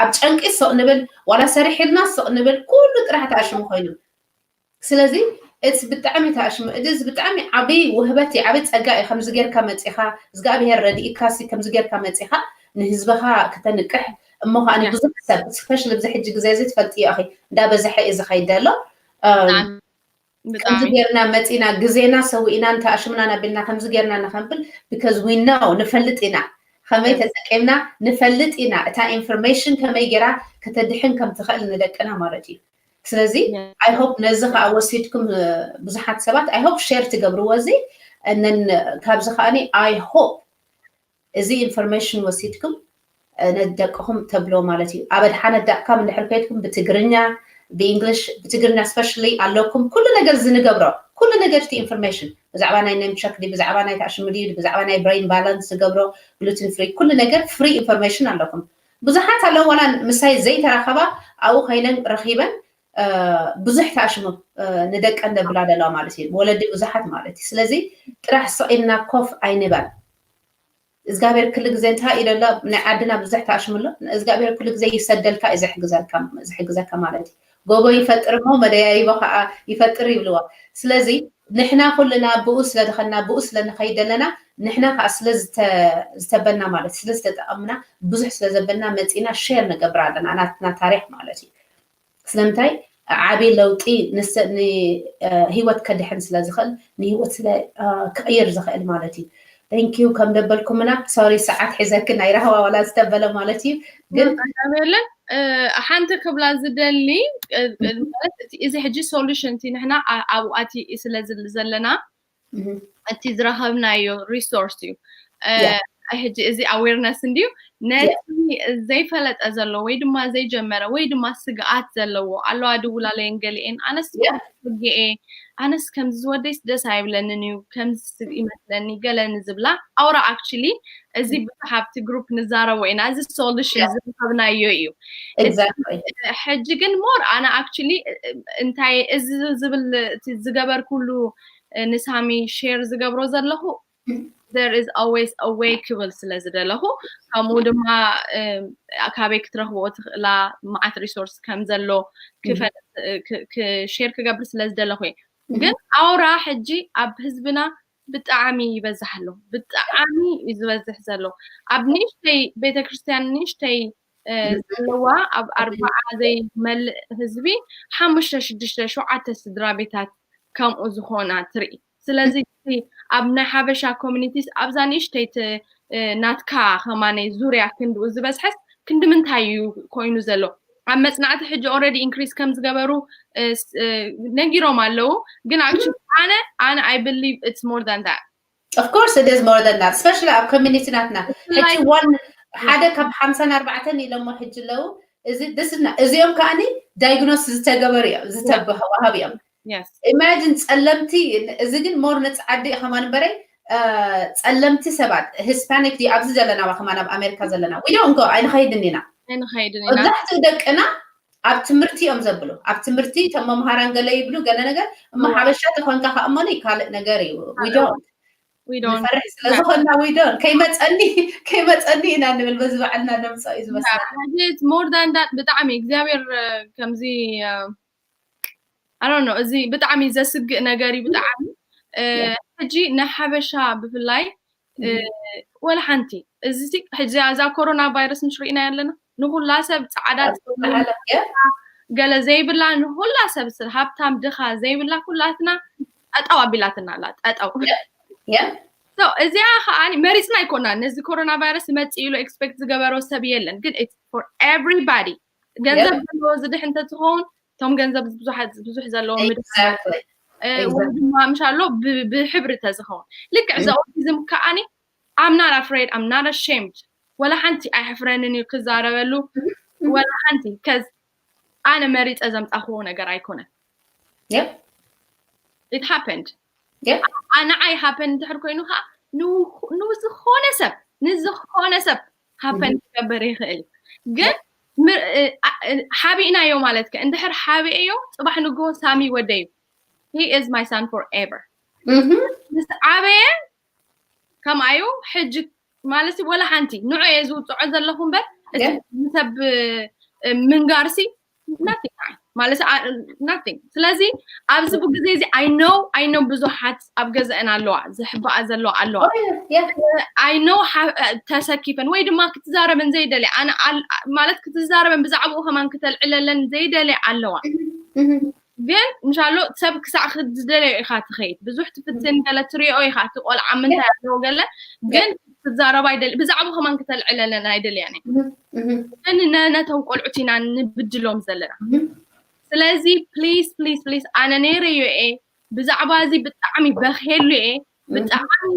ኣብ ጨንቂ ስቕ ንብል ዋላ ሰሪሕልና ስቕ ንብል ኩሉ ጥራሕ ተኣሽሙ ኮይኑ ስለዚ እቲ ብጣዕሚ ተኣሽሙ እዚ ብጣዕሚ ዓብይ ውህበት እዩ ዓብይ ፀጋ እዩ ከምዚ ጌርካ መፂኻ እግዚኣብሄር ረድኢካ ሲ ከምዚ ጌርካ መፂኻ ንህዝብኻ ክተንቅሕ እሞ ከዓ ብዙሕ ሰብ specially ኣብዚ ሕጂ ግዜ እዚ ትፈልጥዮ ኢኺ እንዳበዝሐ እዩ ዝኸይድ ዘሎ ከምዚ ጌርና መፂና ግዜና ሰዊእና እንተኣሽምና ናቢልና ከምዚ ጌርና ንኸንብል because we know ንፈልጥ ኢና ከመይ ተጠቂምና ንፈልጥ ኢና እታ information ከመይ ጌራ ከተድሕን ከም ትኽእል ንደቅና ማለት እዩ ስለዚ I hope ነዚ ከዓ ወሲድኩም ብዙሓት ሰባት I hope share ትገብርዎ እዚ እነን ካብዚ ከዓኒ I hope እዚ information ወሲድኩም ነደቅኹም ተብሎ ማለት እዩ ኣብ ኣድሓነ ዳእካም እንድሕር ኮይትኩም ብትግርኛ ብእንግሊሽ ብትግርኛ specially ኣለኩም ኩሉ ነገር ዝንገብሮ ኩሉ ነገር እቲ information ብዛዕባ ናይ name check ድዩ ብዛዕባ ናይ ተኣሽሙ ድዩ ብዛዕባ ናይ brain balance ዝገብሮ gluten free ኩሉ ነገር free information ኣለኩም ብዙሓት ኣለዉ ዋላ ምሳይ ዘይተራኸባ ኣብኡ ኮይነን ረኺበን ብዙሕ ተኣሽሙ ንደቀን ደብላ ዘለዋ ማለት እዩ ወለዲ ብዙሓት ማለት እዩ ስለዚ ጥራሕ ስቕ ኢልና ኮፍ ኣይንበል እግዚኣብሔር ክሉ ግዜ እንታይ ኢለላ ናይ ዓድና ብዙሕ ተኣሽምሎ እግዚኣብሔር ክሉ ግዜ ይሰደልካ እዩ ዝሕግዘካ ማለት እዩ ጎቦ ይፈጥር እሞ መደያይቦ ከዓ ይፈጥር ይብልዎ ስለዚ ንሕና ኩልና ብኡ ስለ ድኸና ብኡ ስለ ንኸይድ ዘለና ንሕና ከዓ ስለ ዝተበና ማለት ስለ ዝተጠቐምና ብዙሕ ስለ ዘበና መፂና share ንገብር ኣለና ናትና ታሪክ ማለት እዩ ስለምንታይ ዓቢ ለውጢ ንህይወት ከድሕን ስለ ዝኽእል ንህይወት ስለ ክቕይር ዝኽእል ማለት እዩ thank you ከም ደበልኩምና። Sorry ሰዓት ሒዘኪ ናይ ራህዋ ዋላ ዝተበለ ማለት እዩ። ግን የለን ሓንቲ ክብላ ዝደሊ ማለት እቲ እዚ ሕጂ solution እቲ ንሕና ኣብኡ ኣቲ ስለ ዘለና እቲ ዝረኸብናዮ resource እዩ። ሕጂ እዚ awareness እንድዩ ነቲ ዘይፈለጠ ዘሎ ወይ ድማ ዘይጀመረ ወይ ድማ ስግኣት ዘለዎ ኣለዋ ድውላለየን ገሊኤን ኣነስ ሕጊኤ ኣነስ ከምዚ ዝወደይስ ደስ ኣይብለንን እዩ ከምዚ ይመስለኒ ገለኒ ዝብላ ኣውራ actually እዚ ብዙሕ ኣብቲ group ንዛረቦ ኢና። እዚ solution ዝረኸብናዮ እዩ። ሕጂ ግን more ኣነ actually እንታይ እዚ ዝብል ዝገበርኩሉ ንሳሚ share ዝገብሮ ዘለኹ there is always a way ክብል ስለ ዝደለኹ ከምኡ ድማ ካበይ ክትረኽብኦ ትኽእላ መዓት resource ከም ዘሎ share ክገብር ስለ ዝደለኹ እየ። ግን ኣውራ ሕጂ ኣብ ህዝብና ብጣዕሚ ይበዝሕ ኣሎ። ብጣዕሚ እዩ ዝበዝሕ ዘሎ። ኣብ ንእሽተይ ቤተክርስትያን ንእሽተይ ዘለዋ ኣብ ኣርባዓ ዘይመልእ ህዝቢ ሓሙሽተ ሽዱሽተ ሸውዓተ ስድራ ቤታት ከምኡ ዝኾና ትርኢ። ስለዚ ኣብ ናይ ሓበሻ communities ኣብዛ ንእሽተይ ናትካ ከማነይ ዙርያ ክንድኡ ዝበዝሐስ ክንዲ ምንታይ እዩ ኮይኑ ዘሎ? ኣብ መፅናዕቲ ሕጂ already increase ከም ዝገበሩ ነጊሮም ኣለዉ። ግን actually ኣነ ኣነ I believe it's more than that. Of course it is more than that, especially ኣብ community ናትና ሕጂ one ሓደ ካብ ሓምሳን ኣርባዕተን ኢሎሞ ሕጂ ኣለዉ። እዚ እዚኦም ከዓኒ diagnose ዝተገበሩ እዮም ዝተዋሃብ እዮም። Imagine ጸለምቲ እዚ ግን more ንጻዓዲ ከማን በረይ ጸለምቲ ሰባት Hispanic ድዩ ኣብዚ ዘለና ከማን ኣብ ኣሜሪካ ዘለና we don't go ኣይንኸይድን ኢና። መብዛሕትኡ ደቅና ኣብ ትምህርቲ እዮም ዘብሉ ኣብ ትምህርቲ እቶም መምሃራን ገለ ይብሉ ገለ ነገር እሞ ሓበሻ ተኾንካ ከኣ እሞ ካልእ ነገር እዩ። We don't ንፈርሕ ስለ ዝኾንና we don't ከይመጸኒ ከይመጸኒ ኢና ንብል በዚ በዓልና ነምጸኦ እዩ ዝመስለና። More than that ብጣዕሚ እግዚኣብሔር ከምዚ I don't know እዚ ብጣዕሚ ዘስግእ ነገር እዩ ብጣዕሚ ሕጂ ንሓበሻ ብፍላይ ወላ ሓንቲ እዚ ሕዚ እዛ ኮሮና ቫይረስ ምሽ ርኢና ኣለና ንኩላ ሰብ ጻዕዳ ገለ ዘይብላ ንኩላ ሰብ ሃብታም ድኻ ዘይብላ ኩላትና ጠጠው ኣቢላትና ኣላ ጠጠው እዚኣ ከዓ መሪፅና ኣይኮና ነዚ ኮሮና ቫይረስ ይመፅእ ኢሉ expect ዝገበሮ ሰብ የለን ግን for everybody ገንዘብ ዘለዎ ዝድሕ እንተትኸውን እቶም ገንዘብ ብዙሕ ዘለዎም ወይ ድማ ምሻሎ ብሕብሪ ተዝኸውን ልክዕ እዚ autism ከዓኒ I'm not afraid I'm not ashamed ወላ ሓንቲ ኣይሕፍረንን እዩ ክዛረበሉ ወላ ሓንቲ ከዝ ኣነ መሪፀ ዘምፃኽዎ ነገር ኣይኮነን። It happened ንዓይ happen እንድሕር ኮይኑ ከዓ ንዝኾነ ሰብ ንዝኾነ ሰብ happen ክገብር ይኽእል ግን ሓቢእናዮ ማለት ከ እንድሕር ሓቢእዮ ፅባሕ ንግሆ ሳሚ ወደዩ he is my son forever ምስ ዓበየ ከምኣዩ ሕጂ ማለት ወላ ሓንቲ ንዑ እየ ዝውፅዖ ዘለኹ እምበር ንሰብ ምንጋርሲ nothing ማለት nothing ስለዚ ኣብዚ ግዜ እዚ I know I know ብዙሓት ኣብ ገዛአን ኣለዋ ዝሕባኣ ዘለዋ ኣለዋ I know ተሰኪፈን ወይ ድማ ክትዛረበን ዘይደልያ ኣነ ማለት ክትዛረበን ብዛዕባኡ ከማን ክተልዕለለን ዘይደልያ ኣለዋ ግን ምሻሎ ሰብ ክሳዕ ዝደለዮ ኢኻ ትኸይድ ብዙሕ ትፍትን ገለ ትሪኦ ኢኻ እቲ ቆልዓ ምንታይ ኣለዎ ገለ ግን ክትዛረባ ኣይደል ብዛዕባ ከማን ክተልዕለለን ኣይደልያን ግን ነቶም ቆልዑት ኢና ንብድሎም ዘለና ስለዚ please please please ኣነ ነይረዮ እየ ብዛዕባ እዚ ብጣዕሚ በክየሉ እየ ብጣዕሚ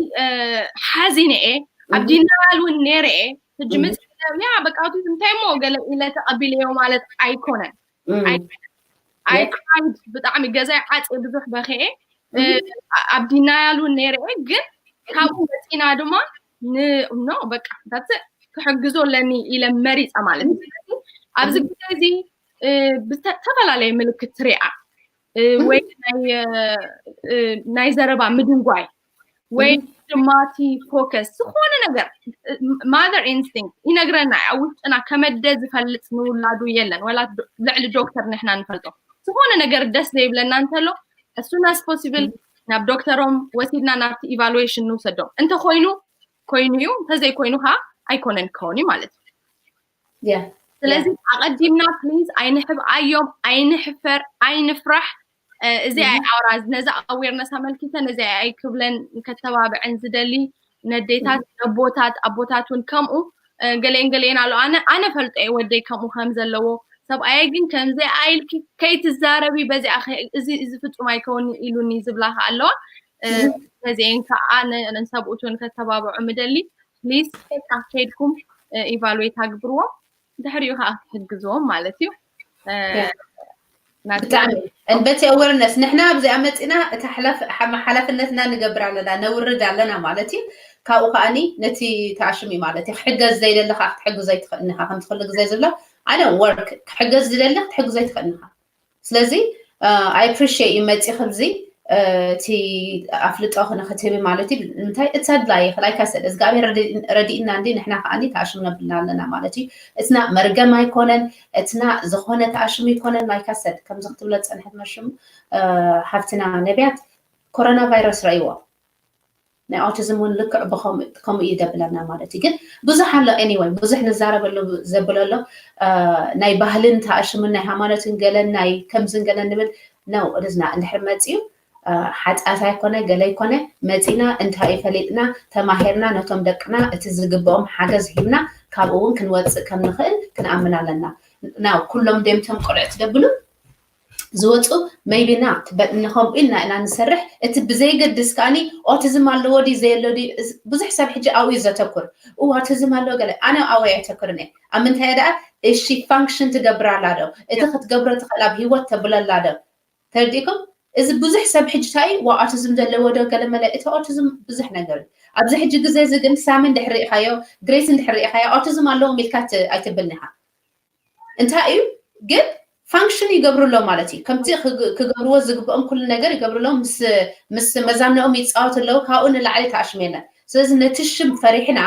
ሓዚነ እየ ኣብ ዲናል እውን ነይረ እየ ሕጂ ምፅያ በቃ እንታይ እሞ ገለ ኢለ ተቐቢለዮ ማለት ኣይኮነን I cried ብጣዕሚ ገዛይ ዓፅየ ብዙሕ በክየ ኣብ ዲናያል እውን ነይረ እየ ግን ካብኡ መፂና ድማ no በቃ that's it ክሕግዞ ኣለኒ ኢለ መሪፀ ማለት እዩ ኣብዚ ግዜ እዚ ብዝተፈላለየ ምልክት ትሪኣ ወይ ናይ ዘረባ ምድንጓይ ወይ ድማ እቲ focus ዝኾነ ነገር mother instinct ይነግረና ኣብ ውሽጥና ከመደ ዝፈልጥ ንውላዱ የለን ወላ ልዕሊ ዶክተር ንሕና ንፈልጦ ዝኾነ ነገር ደስ ዘይብለና እንተሎ as soon as possible ናብ ዶክተሮም ወሲድና ናብቲ evaluation ንውሰዶም እንተኮይኑ ኮይኑ እዩ እንተዘይኮይኑ ከዓ ኣይኮነን ክኸውን እዩ ማለት እዩ ስለዚ ኣቐዲምና please ኣይንሕብኣዮም ኣይንሕፈር ኣይንፍራሕ እዚ ኣይ ኣውራ ነዚ awareness ኣመልኪተ ነዚ ኣይ ክብለን ከተባብዐን ዝደሊ ነዴታት ነቦታት ኣቦታት እውን ከምኡ ገሌን ገሌን ኣሎ። ኣነ ኣነ ፈልጦ እየ ወደይ ከምኡ ከም ዘለዎ። ሰብኣየ ግን ከምዚ ኣኢልኪ ከይትዛረቢ በዚኣ እዚ እዚ ፍጹም ኣይከውን ኢሉኒ ዝብላ ከ ኣለዋ። ነዚአን ከዓ ንሰብኡት እውን ከተባብዑ ምደሊ። ፕሊዝ ከይድኩም ኢቫሉዌት ኣግብርዎ። ድሕሪኡ ከዓ ክትሕግዝዎም ማለት እዩ። ብጣዕሚ በቲ ኣወርነስ ንሕና ኣብዚኣ መፂና እታ ሓላፍነትና ንገብር ኣለና ነውርድ ኣለና ማለት እዩ። ካብኡ ከዓኒ ነቲ ተኣሽም እዩ ማለት እዩ። ክሕገዝ ዘይደሊ ከዓ ክትሕግዞ ኣይትኽእልን ኢኻ። ከምቲ ኩሉ ግዜ ዝብሎ ኣነ ወርክ ክሕገዝ ዝደሊ ክትሕግዞ ኣይትኽእልን ኢኻ። ስለዚ ኣይ ኣፕሪሺየት እዩ መፂ ክብዚ እቲ ኣፍልጦ ንክትህቢ ማለት እዩ። ንምንታይ እቲ ኣድላይ ክላይ ካሰድ እግዚኣብሔር ረዲእና እንዲ ንሕና ከዓኒ ተኣሽም ነብልና ኣለና ማለት እዩ። እትና መርገም ኣይኮነን፣ እትና ዝኾነ ተኣሽም ይኮነን። ላይካ ሰድ ከምዚ ክትብለ ዝፀንሐት መሽሙ ሓፍትና ነቢያት ኮሮና ቫይረስ ረእይዎ ናይ ኦቲዝም እውን ልክዕ ከምኡ እዩ ደብለና ማለት እዩ። ግን ብዙሕ ኣሎ። ኤኒወይ ብዙሕ ንዛረበሉ ዘብለሎ ናይ ባህልን ተኣሽምን ናይ ሃይማኖትን ገለን ናይ ከምዝን ገለን ንብል ነው እድዝና እንድሕር መፅዩ ሓጢኣት ኣይኮነ ገለ ኣይኮነ መፂና እንታይ ፈሊጥና ተማሂርና ነቶም ደቅና እቲ ዝግብኦም ሓገዝ ሂብና ካብኡ እውን ክንወፅእ ከም ንኽእል ክንኣምን ኣለና። ናው ኩሎም ደምቶም ቆልዑ ትደብሉ ዝወፁ maybe not but ንከምኡ ኢልና ኢና ንሰርሕ። እቲ ብዘይገድስ ከዓኒ ኦቲዝም ኣለዎ ድዩ ዘየሎ ድዩ ብዙሕ ሰብ ሕጂ ኣብኡ እዩ ዘተኩር። እው ኦቲዝም ኣለዎ ገለ ኣነ ኣብኡ ኣየተኩርን እየ። ኣብ ምንታይ ደኣ እሺ ፋንክሽን ትገብር ኣላ ዶ እቲ ክትገብሮ ትኽእል ኣብ ሂወት ተብለላ ዶ ተርዲእኩም? እዚ ብዙሕ ሰብ ሕጂ እንታይ ዋ ኦቲዝም ዘለዎ ዶ ገለ መለ እቲ ኦቲዝም ብዙሕ ነገር እዩ። ኣብዚ ሕጂ ግዜ እዚ ግን ሳሚ እንድሕር ርኢኻዮ ግሬስ እንድሕር ርኢኻዮ ኦቲዝም ኣለዎም ኢልካ ኣይትብልን ኢኻ። እንታይ እዩ ግን ፋንክሽን ይገብሩ ኣለዉ ማለት እዩ። ከምቲ ክገብርዎ ዝግብኦም ኩሉ ነገር ይገብሩ ኣለዉ። ምስ መዛነኦም ይፃወቱ ኣለዉ። ካብኡ ንላዕሊ ተኣሽም የለን። ስለዚ ነቲ ሽም ፈሪሕና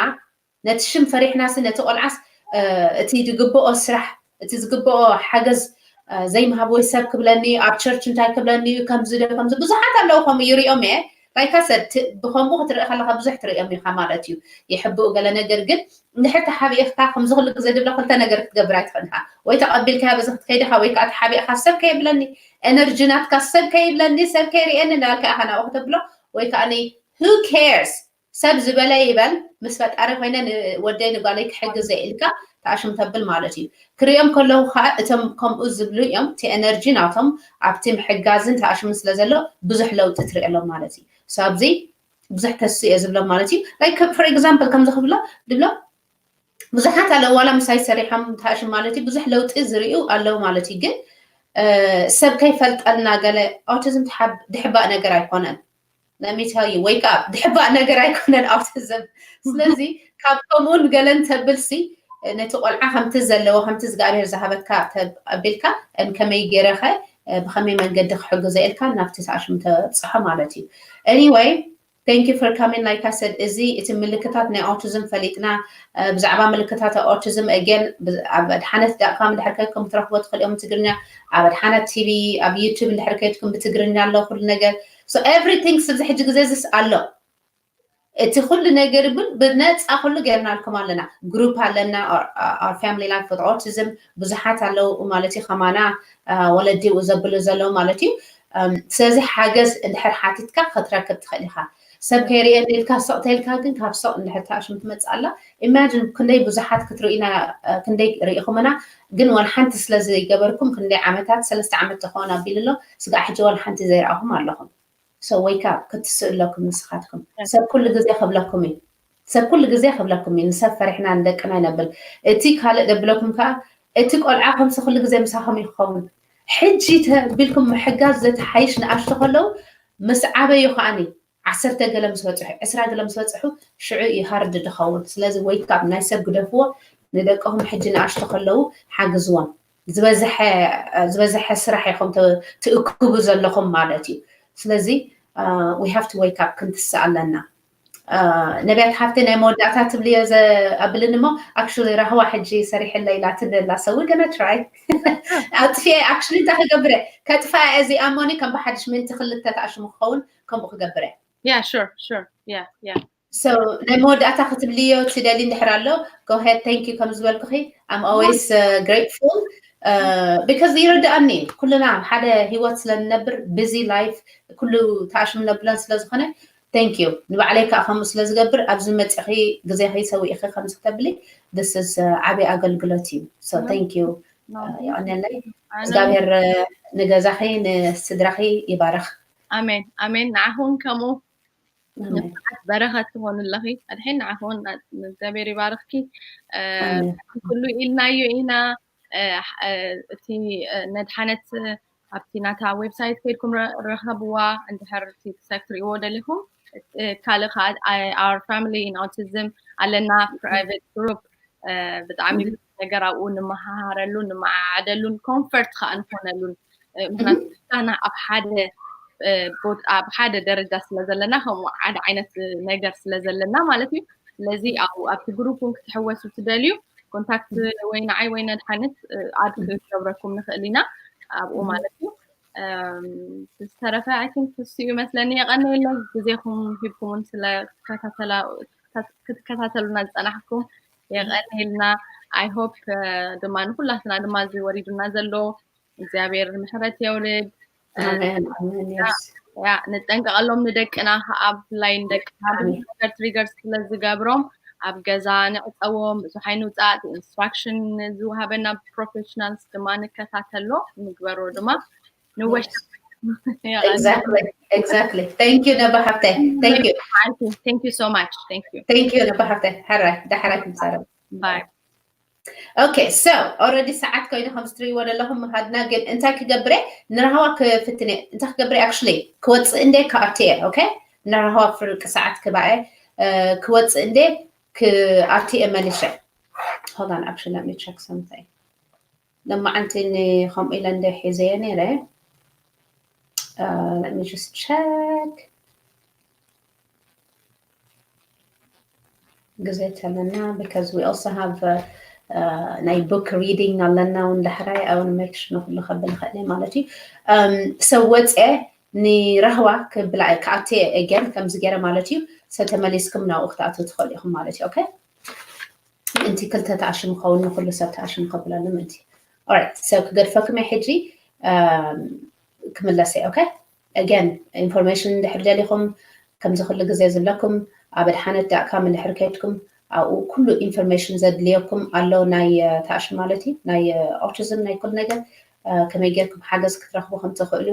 ነቲ ሽም ፈሪሕናሲ ነቲ ቆልዓስ እቲ ዝግብኦ ስራሕ እቲ ዝግብኦ ሓገዝ ዘይምሃብ ወይ ሰብ ክብለኒ ኣብ ቸርች እንታይ ክብለኒ እዩ ከምዚ ዶ ከምዚ ብዙሓት ኣለዉ ከምኡ ይሪኦም እየ። ላይካ ሰድ ብከምኡ ክትርኢ ከለካ ብዙሕ ትሪኦም ኢካ ማለት እዩ። ይሕብኡ ገለ ነገር ግን እንድሕር ተሓቢእካ ከምዚ ኩሉ ግዜ ድብለ ክልተ ነገር ክትገብር ኣይትኽእል ኢካ። ወይ ተቐቢልካያ በዚ ክትከይድ ኢካ ወይ ከዓ ተሓቢእካ ሰብ ከየብለኒ ኤነርጂ ናትካ ሰብ ከይብለኒ ሰብ ከይርእየኒ እንዳበልካ ኢካ ናብኡ ክተብሎ ወይ ከዓ who cares ሰብ ዝበለ ይበል ምስ ፈጣሪ ኮይነ ንወደይ ንጓለይ ክሕግዘ ኢልካ ተኣሽም ተብል ማለት እዩ። ክሪኦም ከለዉ ከዓ እቶም ከምኡ ዝብሉ እዮም እቲ ኤነርጂ ናቶም ኣብቲ ምሕጋዝን ተኣሽምን ስለ ዘሎ ብዙሕ ለውጢ ትሪእሎም ማለት እዩ። So ኣብዚ ብዙሕ ተስፉ እየ ዝብሎም ማለት እዩ። Like for example ከምዚ ክብሎ ድብሎ ብዙሓት ኣለዉ ዋላ ምሳይ ሰሪሖም ተኣሽም ማለት እዩ ብዙሕ ለውጢ ዝሪኡ ኣለዉ ማለት እዩ። ግን ሰብ ከይፈልጠልና ገለ ኦቲዝም ድሕባእ ነገር ኣይኮነን። Let me tell you wake up ድሕባእ ነገር ኣይኮነን ኦቲዝም። ስለዚ ካብ ከምኡን ገለን ተብልሲ ነቲ ቆልዓ ከምቲ ዘለዎ ከምቲ እግዚኣብሔር ዝሃበካ ተቢልካ ከመይ ገይረኸ ብከመይ መንገዲ ክሕግዞ ኢልካ ናብቲ ተኣሽም ተብፅሖ ማለት እዩ። Anyway thank you for coming like I said እዚ እቲ ምልክታት ናይ ኦቲዝም ፈሊጥና ብዛዕባ ምልክታት ኦቲዝም again ኣብ ኣድሓነት ዳት ኮም ድሕር ከይድኩም ክትረክቦ ትኽእል እዮም ትግርኛ ኣብ ኣድሓነት ቲቪ ኣብ ዩቱብ እንድሕር ከይድኩም ብትግርኛ ኣሎ ኩሉ ነገር። So everything ኣብዚ ሕጂ ግዜ ዝስ ኣሎ እቲ ኩሉ ነገር ግን ብነፃ ኩሉ ገይርናልኩም ኣለና። ግሩፕ ኣለና our family life with autism ብዙሓት ኣለዉ ማለት እዩ። ከማና ወለዲ ዘብሉ ዘለዉ ማለት እዩ። ስለዚ ሓገዝ እንድሕር ሓቲትካ ክትረክብ ትኽእል ኢኻ። ሰብ ከይርእየኒ ኢልካ ስቕ ተይልካ ግን ካብ ስቕ እንድሕር ተኣሽም ትመፅእ ኣላ። Imagine ክንደይ ብዙሓት ክትርእዩና ክንደይ ርኢኹምና ግን ዋላ ሓንቲ ስለ ዘይገበርኩም ክንደይ ዓመታት ሰለስተ ዓመት ተኸውን ኣቢሉ ኣሎ። ስጋዕ ሕጂ ዋላ ሓንቲ ዘይረኣኹም ኣለኹም። So wake up ክትስእ ኣለኩም ንስኻትኩም። ሰብ ኩሉ ግዜ ክብለኩም እዩ። ሰብ ኩሉ ግዜ ክብለኩም እዩ ንሰብ ፈሪሕና ንደቅና ይነብል። እቲ ካልእ ደብለኩም ከዓ እቲ ቆልዓ ከምዚ ኩሉ ግዜ ምሳኹም እዩ ክኸውን። ሕጂ ተቢልኩም ምሕጋዝ ዘተሓይሽ ንኣሽቱ ከለዉ ምስ ዓበዩ ከዓኒ ዓሰርተ ገለ ምስ በፅሑ ዕስራ ገለ ምስ በፅሑ ሽዑ እዩ ሃርድ ድኸውን። ስለዚ wake up ናይ ሰብ ግደፍዎ ንደቅኹም ሕጂ ንኣሽቱ ከለዉ ሓግዝዎም። ዝበዝሐ ዝበዝሐ ስራሕ ኢኹም ትእክቡ ዘለኹም ማለት እዩ። ስለዚ we have to wake up ክንትስእ ኣለና። ነቢያት ሓፍቲ ናይ መወዳእታ ትብልዮ ኣብልኒ እሞ actually ራህዋ ሕጂ ሰሪሐለይ ኢላ ትብል ኣላ። So we're gonna try ኣጥፊኤ actually እንታይ ክገብረ ከጥፋ እዚኣ ሞኒ ከም ብሓድሽ ምእንቲ ክልተ ተኣሽሙ ክኸውን ከምኡ ክገብረ yeah sure sure yeah yeah So ናይ መወዳእታ ክትብልዮ ትደሊ እንድሕር ኣሎ go ahead thank you ከም ዝበልኩኺ I'm always grateful because ይርድኣኒ ኩልና ሓደ ሂወት ስለ ንነብር busy life ኩሉ ተኣሽም ነብለን ስለ ዝኾነ Thank you። ንባዕለይ ከዓ ከምኡ ስለ ዝገብር ኣብዚ መፅኺ ግዜኺ ሰዊእኺ ከምዚ ክተብሊ this is ዓብዪ ኣገልግሎት እዩ። So thank you። የቐንየለይ። እግዚኣብሔር ንገዛኺ ንስድራኺ ይባርኽ። ኣሜን ኣሜን። ንዓኹን ከምኡ ንብዓት በረኸት ትኾኑ ኣለኺ። ኣድሕን ንዓኹን እግዚኣብሔር ይባርኽኪ። ኩሉ ኢልናዮ ኢና። እቲ ነድሓነት ኣብቲ ናታ ዌብሳይት ከይድኩም ረኸብዋ። እንድሕር እቲ ክሳብ ትሪእዎ ደሊኹም ካልእ ከዓ our family in autism ኣለና private group። ብጣዕሚ ብዙሕ ነገር ኣብኡ ንመሃሃረሉን ንመዓዓደሉን ኮንፈርት ከዓ ንኾነሉን። ምክንያቱ ክልተና ኣብ ሓደ ኣብ ሓደ ደረጃ ስለ ዘለና ከምኡ ሓደ ዓይነት ነገር ስለ ዘለና ማለት እዩ። ስለዚ ኣብኡ ኣብቲ ግሩፕ እውን ክትሕወሱ ትደልዩ ኮንታክት ወይ ንዓይ ወይ ነድሓነት ኣድ ክገብረኩም ንኽእል ኢና ኣብኡ ማለት እዩ። ዝተረፈ I think እሱ እዩ መስለኒ። የቐንየለይ ግዜኹም ሂብኩምን ስለ ክትከታተሉና ዝፀናሕኩም የቐንየልና። I hope ድማ ንኩላትና ድማ እዚ ወሪዱና ዘሎ እግዚኣብሔር ምሕረት የውርድ። ንጠንቀቐሎም ንደቅና ከዓ ብፍላይ ንደቅና ብዙሕ ነገር ትሪገር ስለ ዝገብሮም ኣብ ገዛ ንዕፀዎም፣ ብዙሕ ኣይንውፃእ። ኢንስትራክሽን ዝወሃበና ፕሮፌሽናልስ ድማ ንከታተሎ ንግበሮ ድማ ንወሽ። Exactly. Thank you ነባ ሓፍተይ። Thank you. Thank you so much. Thank you. Thank you ነባ ሓፍተይ። ሕራይ ዳሕራይ ክንዛረብ። Bye. Okay, so already ሰዓት ኮይኑ ከም እትሪእዎ ዘለኹም ምኻድና፣ ግን እንታይ ክገብር እየ? ንራህዋ ክፍትን እየ። እንታይ ክገብር እየ? Actually ክወፅእ እንደ ክኣቱ እየ። Okay፣ ንራህዋ ፍርቂ ሰዓት ክባኤ ክወፅእ እንደ ክኣቱ እየ መሊሸ። Hold on, actually let me check something. ለማዓንቲ ከምኡ ኢለ እንደ ሒዘየ ነይረ። Let me just check. ግዜ ተለና because we also have ናይ book reading ኣለና እውን ዳሕራይ። I want to make sure ንኩሉ ከብል ይኽእል ማለት እዩ። So ወፅአ ንራህዋ ክብላ ክኣትየ again ከምዚ ገይረ ማለት እዩ። So ተመሊስኩም ናብኡ ክትኣትው ትኽእሉ ኢኹም ማለት እዩ። Okay፣ ምእንቲ ክልተ ተኣሽሙ ኸውን ንኩሉ ሰብ ተኣሽሙ ከብለሉ ምእንቲ። Alright፣ so ክገድፈኩም እየ ሕጂ ክምለስ እየ። Okay፣ again information እንድሕር ደሊኹም ከምዚ ኩሉ ግዜ ዝብለኩም ኣብ ኣድሓነት ዳት ካም እንድሕር ከይድኩም ኣብኡ ኩሉ ኢንፎርሜሽን ዘድልየኩም ኣሎ። ናይ ተኣሽም ማለት እዩ፣ ናይ ኦቲዝም፣ ናይ ኩሉ ነገር ከመይ ጌርኩም ሓገዝ ክትረኽቡ ከም ትኽእሉ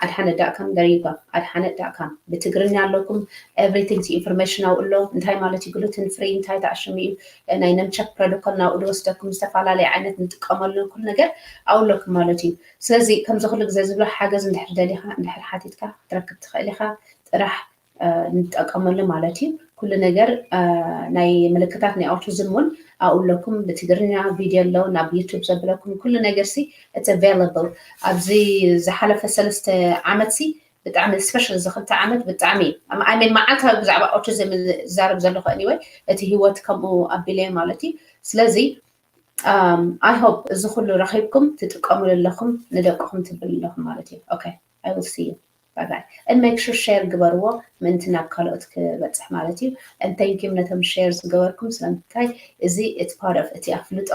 ኣድሓነት ዳት ካም፣ there you go፣ ኣድሓነት ዳት ካም ብትግርኛ ኣለኩም። Everything ኢንፎርሜሽን ኣብኡ ኣሎ። እንታይ ማለት እዩ ግሉትን ፍሪ፣ እንታይ ተኣሽም እዩ፣ ናይ ነምቸክ ፕሮቶኮል ናብኡ ዝወስደኩም፣ ዝተፈላለዩ ዓይነት ንጥቀመሉ ኩሉ ነገር ኣብኡ ኣለኩም ማለት እዩ። ስለዚ ከምዚ ኩሉ ግዜ ዝብሎ ሓገዝ እንድሕር ደሊኻ እንድሕር ሓቲትካ ክትረክብ ትኽእል ኢኻ። ጥራሕ ንጠቀመሉ ማለት እዩ። ኩሉ ነገር ናይ ምልክታት ናይ ኦቲዝም እውን ኣብኡ ኣለኩም። ብትግርኛ ቪድዮ ኣሎ፣ ናብ ዩቱብ ዘብለኩም ኩሉ ነገር ሲ it's available። ኣብዚ ዝሓለፈ ሰለስተ ዓመት ሲ ብጣዕሚ ስፔሻል፣ እዚ ክልተ ዓመት ብጣዕሚ I mean መዓልታዊ ብዛዕባ ኦቲዝም ዝዛረብ ዘለኹ anyway፣ እቲ ህይወት ከምኡ ኣቢለ ማለት እዩ። ስለዚ I hope እዚ ኩሉ ረኺብኩም ትጥቀሙሉ ኣለኹም፣ ንደቅኹም ትብሉ ኣለኹም ማለት እዩ። Okay, I will see you. Bye bye. And make sure ሸር ግበርዎ ምእንቲ ናብ ካልኦት ክበፅሕ ማለት እዩ። And thank you ነቶም ሸር ዝገበርኩም፣ ስለምንታይ እዚ it's part of እቲ ኣፍልጦ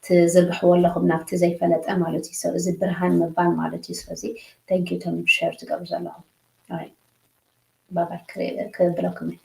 ትዝርግሕዎ ኣለኹም ናብቲ ዘይፈለጠ ማለት እዩ። So እዚ ብርሃን ምባል ማለት እዩ። ስለዚ thank you ቶም ሸር ዝገብሩ ዘለኹም። Alright, bye bye ክብለኩም እየ።